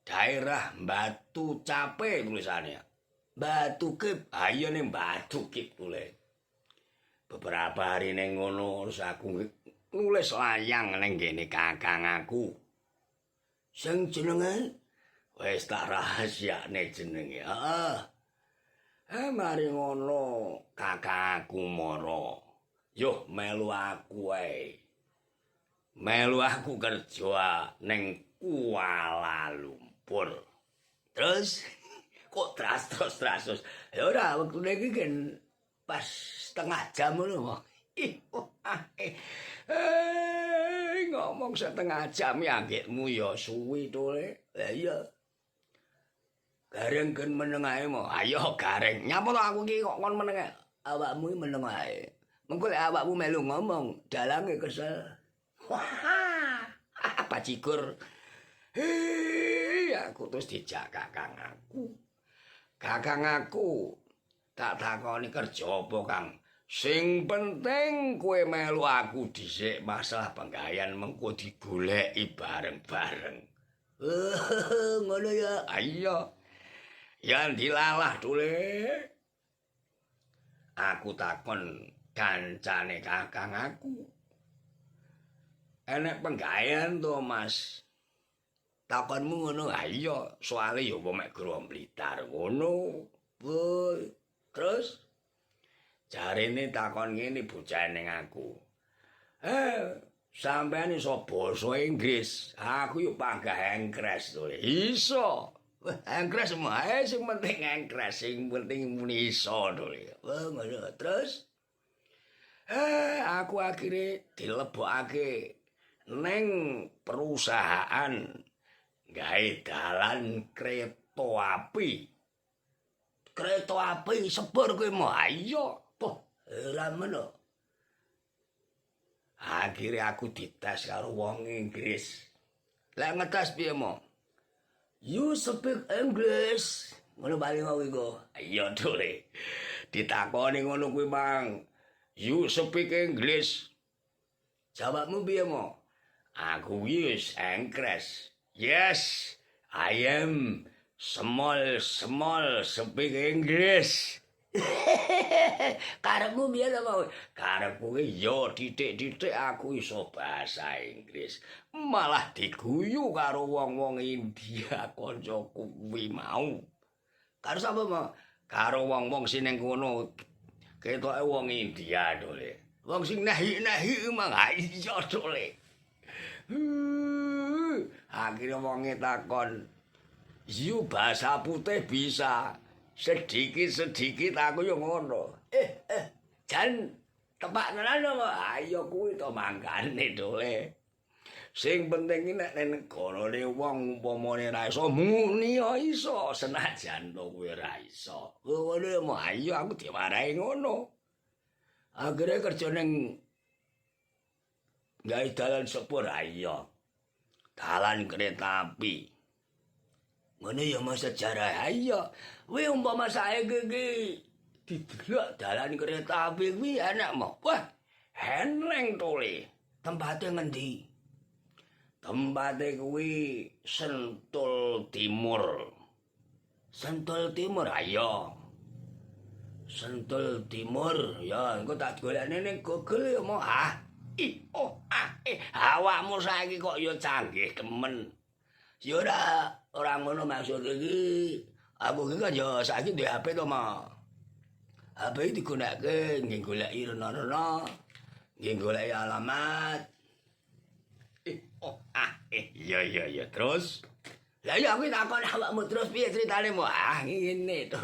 A: daerah Batu Cape tulisannya. Batu Kip, ayo ning Batu Kip tulis. Beberapa hari ning ngono terus aku nulis layang ning ngene kakang aku. Sing jenenge wis tak rahasiakne jenenge. Heeh. Mari ngono kakang aku mara. Yo melu aku wae. Melu aku kerja ning Kuala Lumpur. Terus kok terus. Ya ora wektune iki kan pas setengah jam ngono. Ngomong setengah jam ya anggitmu ya suwi to le. Lah iya. Gareng gen meneng ae mo. Ayo gareng. Nyapa to aku iki kok kon meneng ae? Awakmu iki meneng ae. Mengko lek awakmu melu ngomong, dalange kesel. Wah, bajigur. Aku terus dijak kakang aku. Kakang aku tak takoni kerja apa, Kang? Sing penting kowe melu aku dhisik, masalah penggawean mengko digoleki bareng-bareng. Ngono ya. Iya. Ya dilalah tule. Aku takon kancane kakang aku. Enek penggawean to, Mas? Takonmu ngono. Ha iya, soale ya mek gro Blitar ngono. Terus jarene takon ngene bocah ning aku. Sampean iso basa Inggris. Aku yo panggah engkres to. Iso. Wah, engkres mah sing penting engkres, sing penting muni iso to. Wah, ngono. Terus aku akhire dilebokake ning perusahaan gawe dalan kereta api. Kereta api sepur kowe mau ayo. Poh, ora meno. Akhire aku dites karo wong Inggris. Lah ngetes piye mo? You speak English. Ngono paling wae iku. Iya dole. Ditakoni ngono kuwi, Bang. You speak English. Jawabmu piye mo? Aku wis engkres. Yes, I am small small speak English. Karepmu piye to, Pak? Karepku ki ya titik-titik aku iso bahasa Inggris. Malah diguyu karo wong-wong India kancaku kuwi mau. Karo sapa, Pak? Karo wong-wong sing ning kono. Ketoke wong India dole. Wong sing nehi-nehi mang iya dole. Akhirnya wonge takon, "You bahasa putih bisa?" Sedikit-sedikit aku yo ngono. Jan tepak tenan apa? Ayo kuwi to mangkane dole. Sing penting iki nek ning negarane wong umpamane ra iso muni ya iso, senajan to kuwi ra iso. Ngono ya ayo aku diwarahi ngono. Akhire kerja ning gawe dalan sepur ayo. Dalan kereta api. Ngono ya mas sejarah ayo. Kuwi umpama saiki iki didelok dalan kereta api kuwi enak mo. Wah, eneng tole. Tempate ngendi? Tempate kuwi Sentul Timur. Sentul Timur ayo. Sentul Timur ya engko tak golekne ning Google ya mo. Ah, i oh ah eh awakmu saiki kok ya canggih temen. Ya ora ngono maksud iki. Aku iki kan ya saiki duwe HP to, Ma. HP iki digunakake nggih goleki rena-rena, nggih goleki alamat. Oh ah eh iya iya iya terus. Lah iya aku takon awakmu terus piye critane mo? Ah ngene to.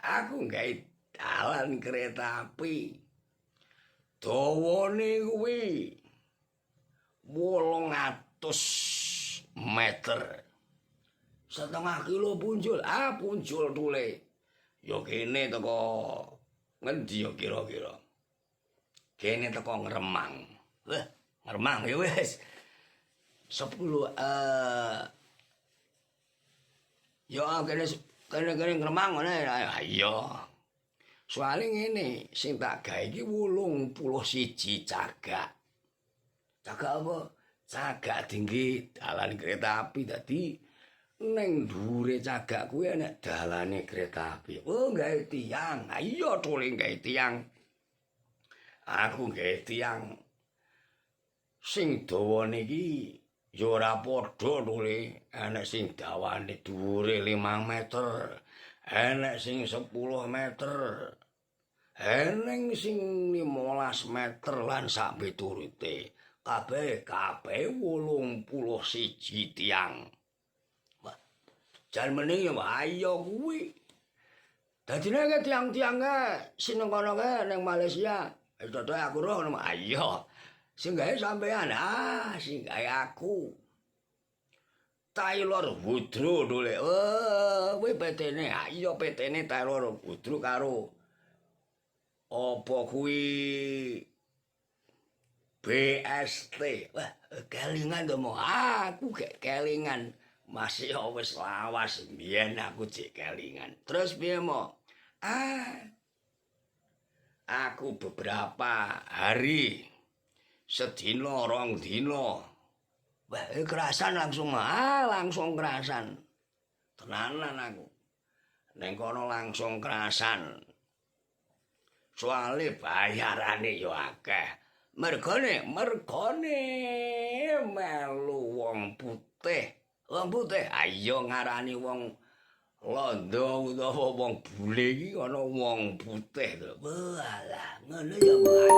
A: Aku gawe dalan kereta api. Dawane kuwi 800 meter. 0,5 kilo punjul. Ah punjul tule. Ya kene teko ngendi ya kira-kira? Kene teko Ngremang. Wah, Ngremang ya wis. 10 ya kene kene Ngremang ngene. Iya. Soale ngene, sing tak gawe iki 81 cagak. Cagak apa? Cagak tinggi dalan kereta api dadi ning dhuwure cagak kuwi enek dalane kereta api. Oh, gawe tiang. Ha iya tole gawe tiang. Aku gawe tiang. Sing dawane iki ya ora padha tole. Enek sing dawane dhuwure 5 meter. Enek sing 10 meter. Eneng sing 15 meter lan sak piturute. Kabeh kabeh 81 tiang. Wah, jan mening ya ayo kuwi. Dadine ke tiang-tiang ke sing nang kono ke ning Malaysia. Wis aku roh ngono ayo. Sing gawe sampean, ah sing gawe aku. Taylor Woodrow dole. Oh, kuwi PT-ne. Ayo PT-ne Taylor Woodrow karo apa kuwi BST. Wah, kelingan to mo. Aku gek kelingan. Masih wis lawas mbiyen aku jek kelingan. Terus piye mo? Ah. Aku beberapa hari, sedina rong dina. Wah, kerasan langsung, langsung kerasan. Tenanan aku. Ning kono langsung kerasan. Soale bayarane yo akeh. Mergone, mergone melu wong putih. Wong putih, ayo ngarani wong Londo utawa wong bule iki ana wong putih to. Walah, ngono ya wae.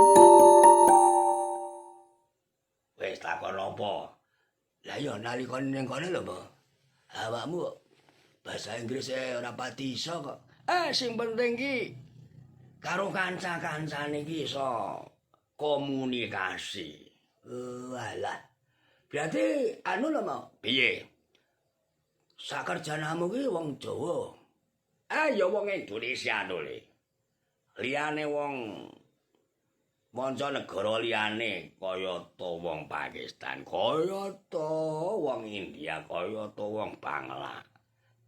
A: Wis takon apa? Lah ya nalika ning kono lho, Mbak. Awakmu bahasa Inggris ora pati iso kok. Sing penting ki karo kanca-kancane iki iso komunikasi. Walah. Berarti anu lho, Mbak. Piye? Sakerjanamu ki wong Jawa. Ya wong Indonesia to le. Liyane wong manca negara liyane kaya ta wong Pakistan, kaya ta wong India, kaya ta wong Bangla.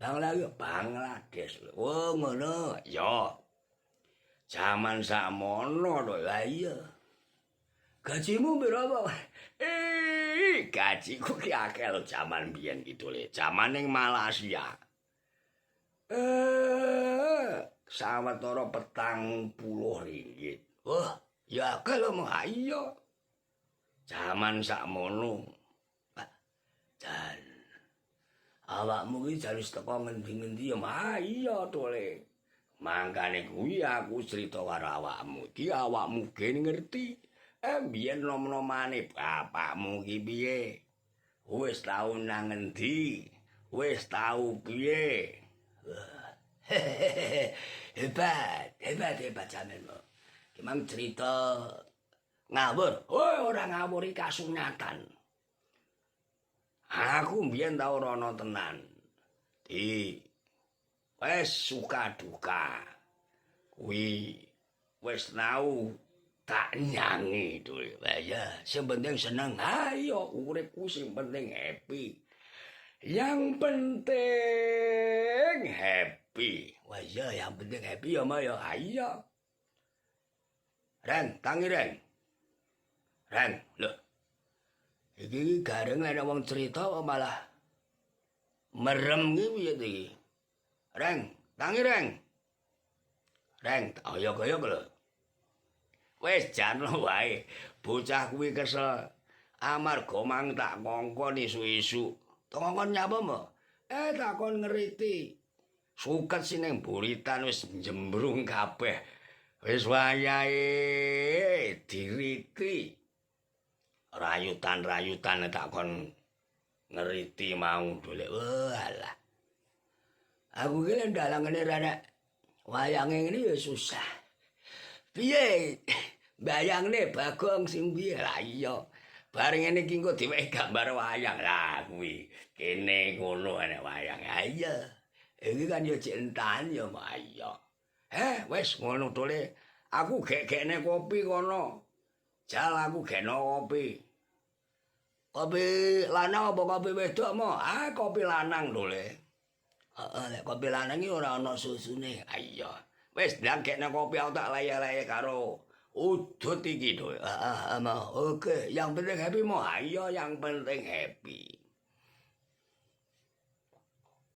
A: Bangla yo Bangladesh. Oh ngono. Ya. Jaman sakmono to. Lah iya. Gajimu piro, Pak? Gajiku ki akeh lho jaman biyen ki le. Jaman ning Malaysia. Sawetara 40 ringgit. Wah, ya akeh lho mah iya. Jaman sakmono. Pak, jan awakmu ki jan wis teko ngendi-ngendi ya mah iya to le. Mangkane kuwi aku crita karo awakmu. Iki awakmu gen ngerti. Biyen nom-nomane bapakmu ki piye? Wis tau nang ngendi? Wis tau piye? Hebat, hebat, hebat sampeyan. Ki mang cerita ngawur. Oh, ora ngawur iki kasunyatan. Aku mbiyen tau rono tenan. Di wis suka duka. Kuwi wis tau tak nyangi to. Lah ya, sing penting seneng. Ayo uripku sing penting happy. Yang penting happy. Wah iya, yang penting happy ya ma ya. Ayo. Reng, tangi Reng. Reng, lho. Iki gareng nek wong cerita kok malah merem ki piye to iki? Reng, tangi Reng. Reng, oyok-oyok lho. Wis jarno wae. Bocah kuwi kesel. Amarga mang tak kongkon isu-isu. Kongkon nyapa, Mbak? Takon ngeriti. Suket sing ning buritan wis njembrung kabeh. Wis wayahe diriti. Rayutan-rayutan takon ngeriti mau golek. Walah. Aku ki lek ndalang ngene ra wayange ngene ya susah. Piye? Bayangne Bagong sing piye? Lah iya. Bareng ngene iki engko diwehi gambar wayang. Lah kuwi kene ngono enek wayang. Ha iya. Iki kan ya jek entan ya, Mak. Iya. Wis ngono tole. Aku gek-gekne kopi kono. Jal aku gekno kopi. Kopi lanang apa kopi wedok, Mo? Ah, kopi lanang tole. Heeh, lek kopi lanang iki ora ana susune. Ha iya. Wis ndang gekne kopi aku tak leye-leye karo udut iki to. Heeh, oke, yang penting happy mo. Ayo, yang penting happy.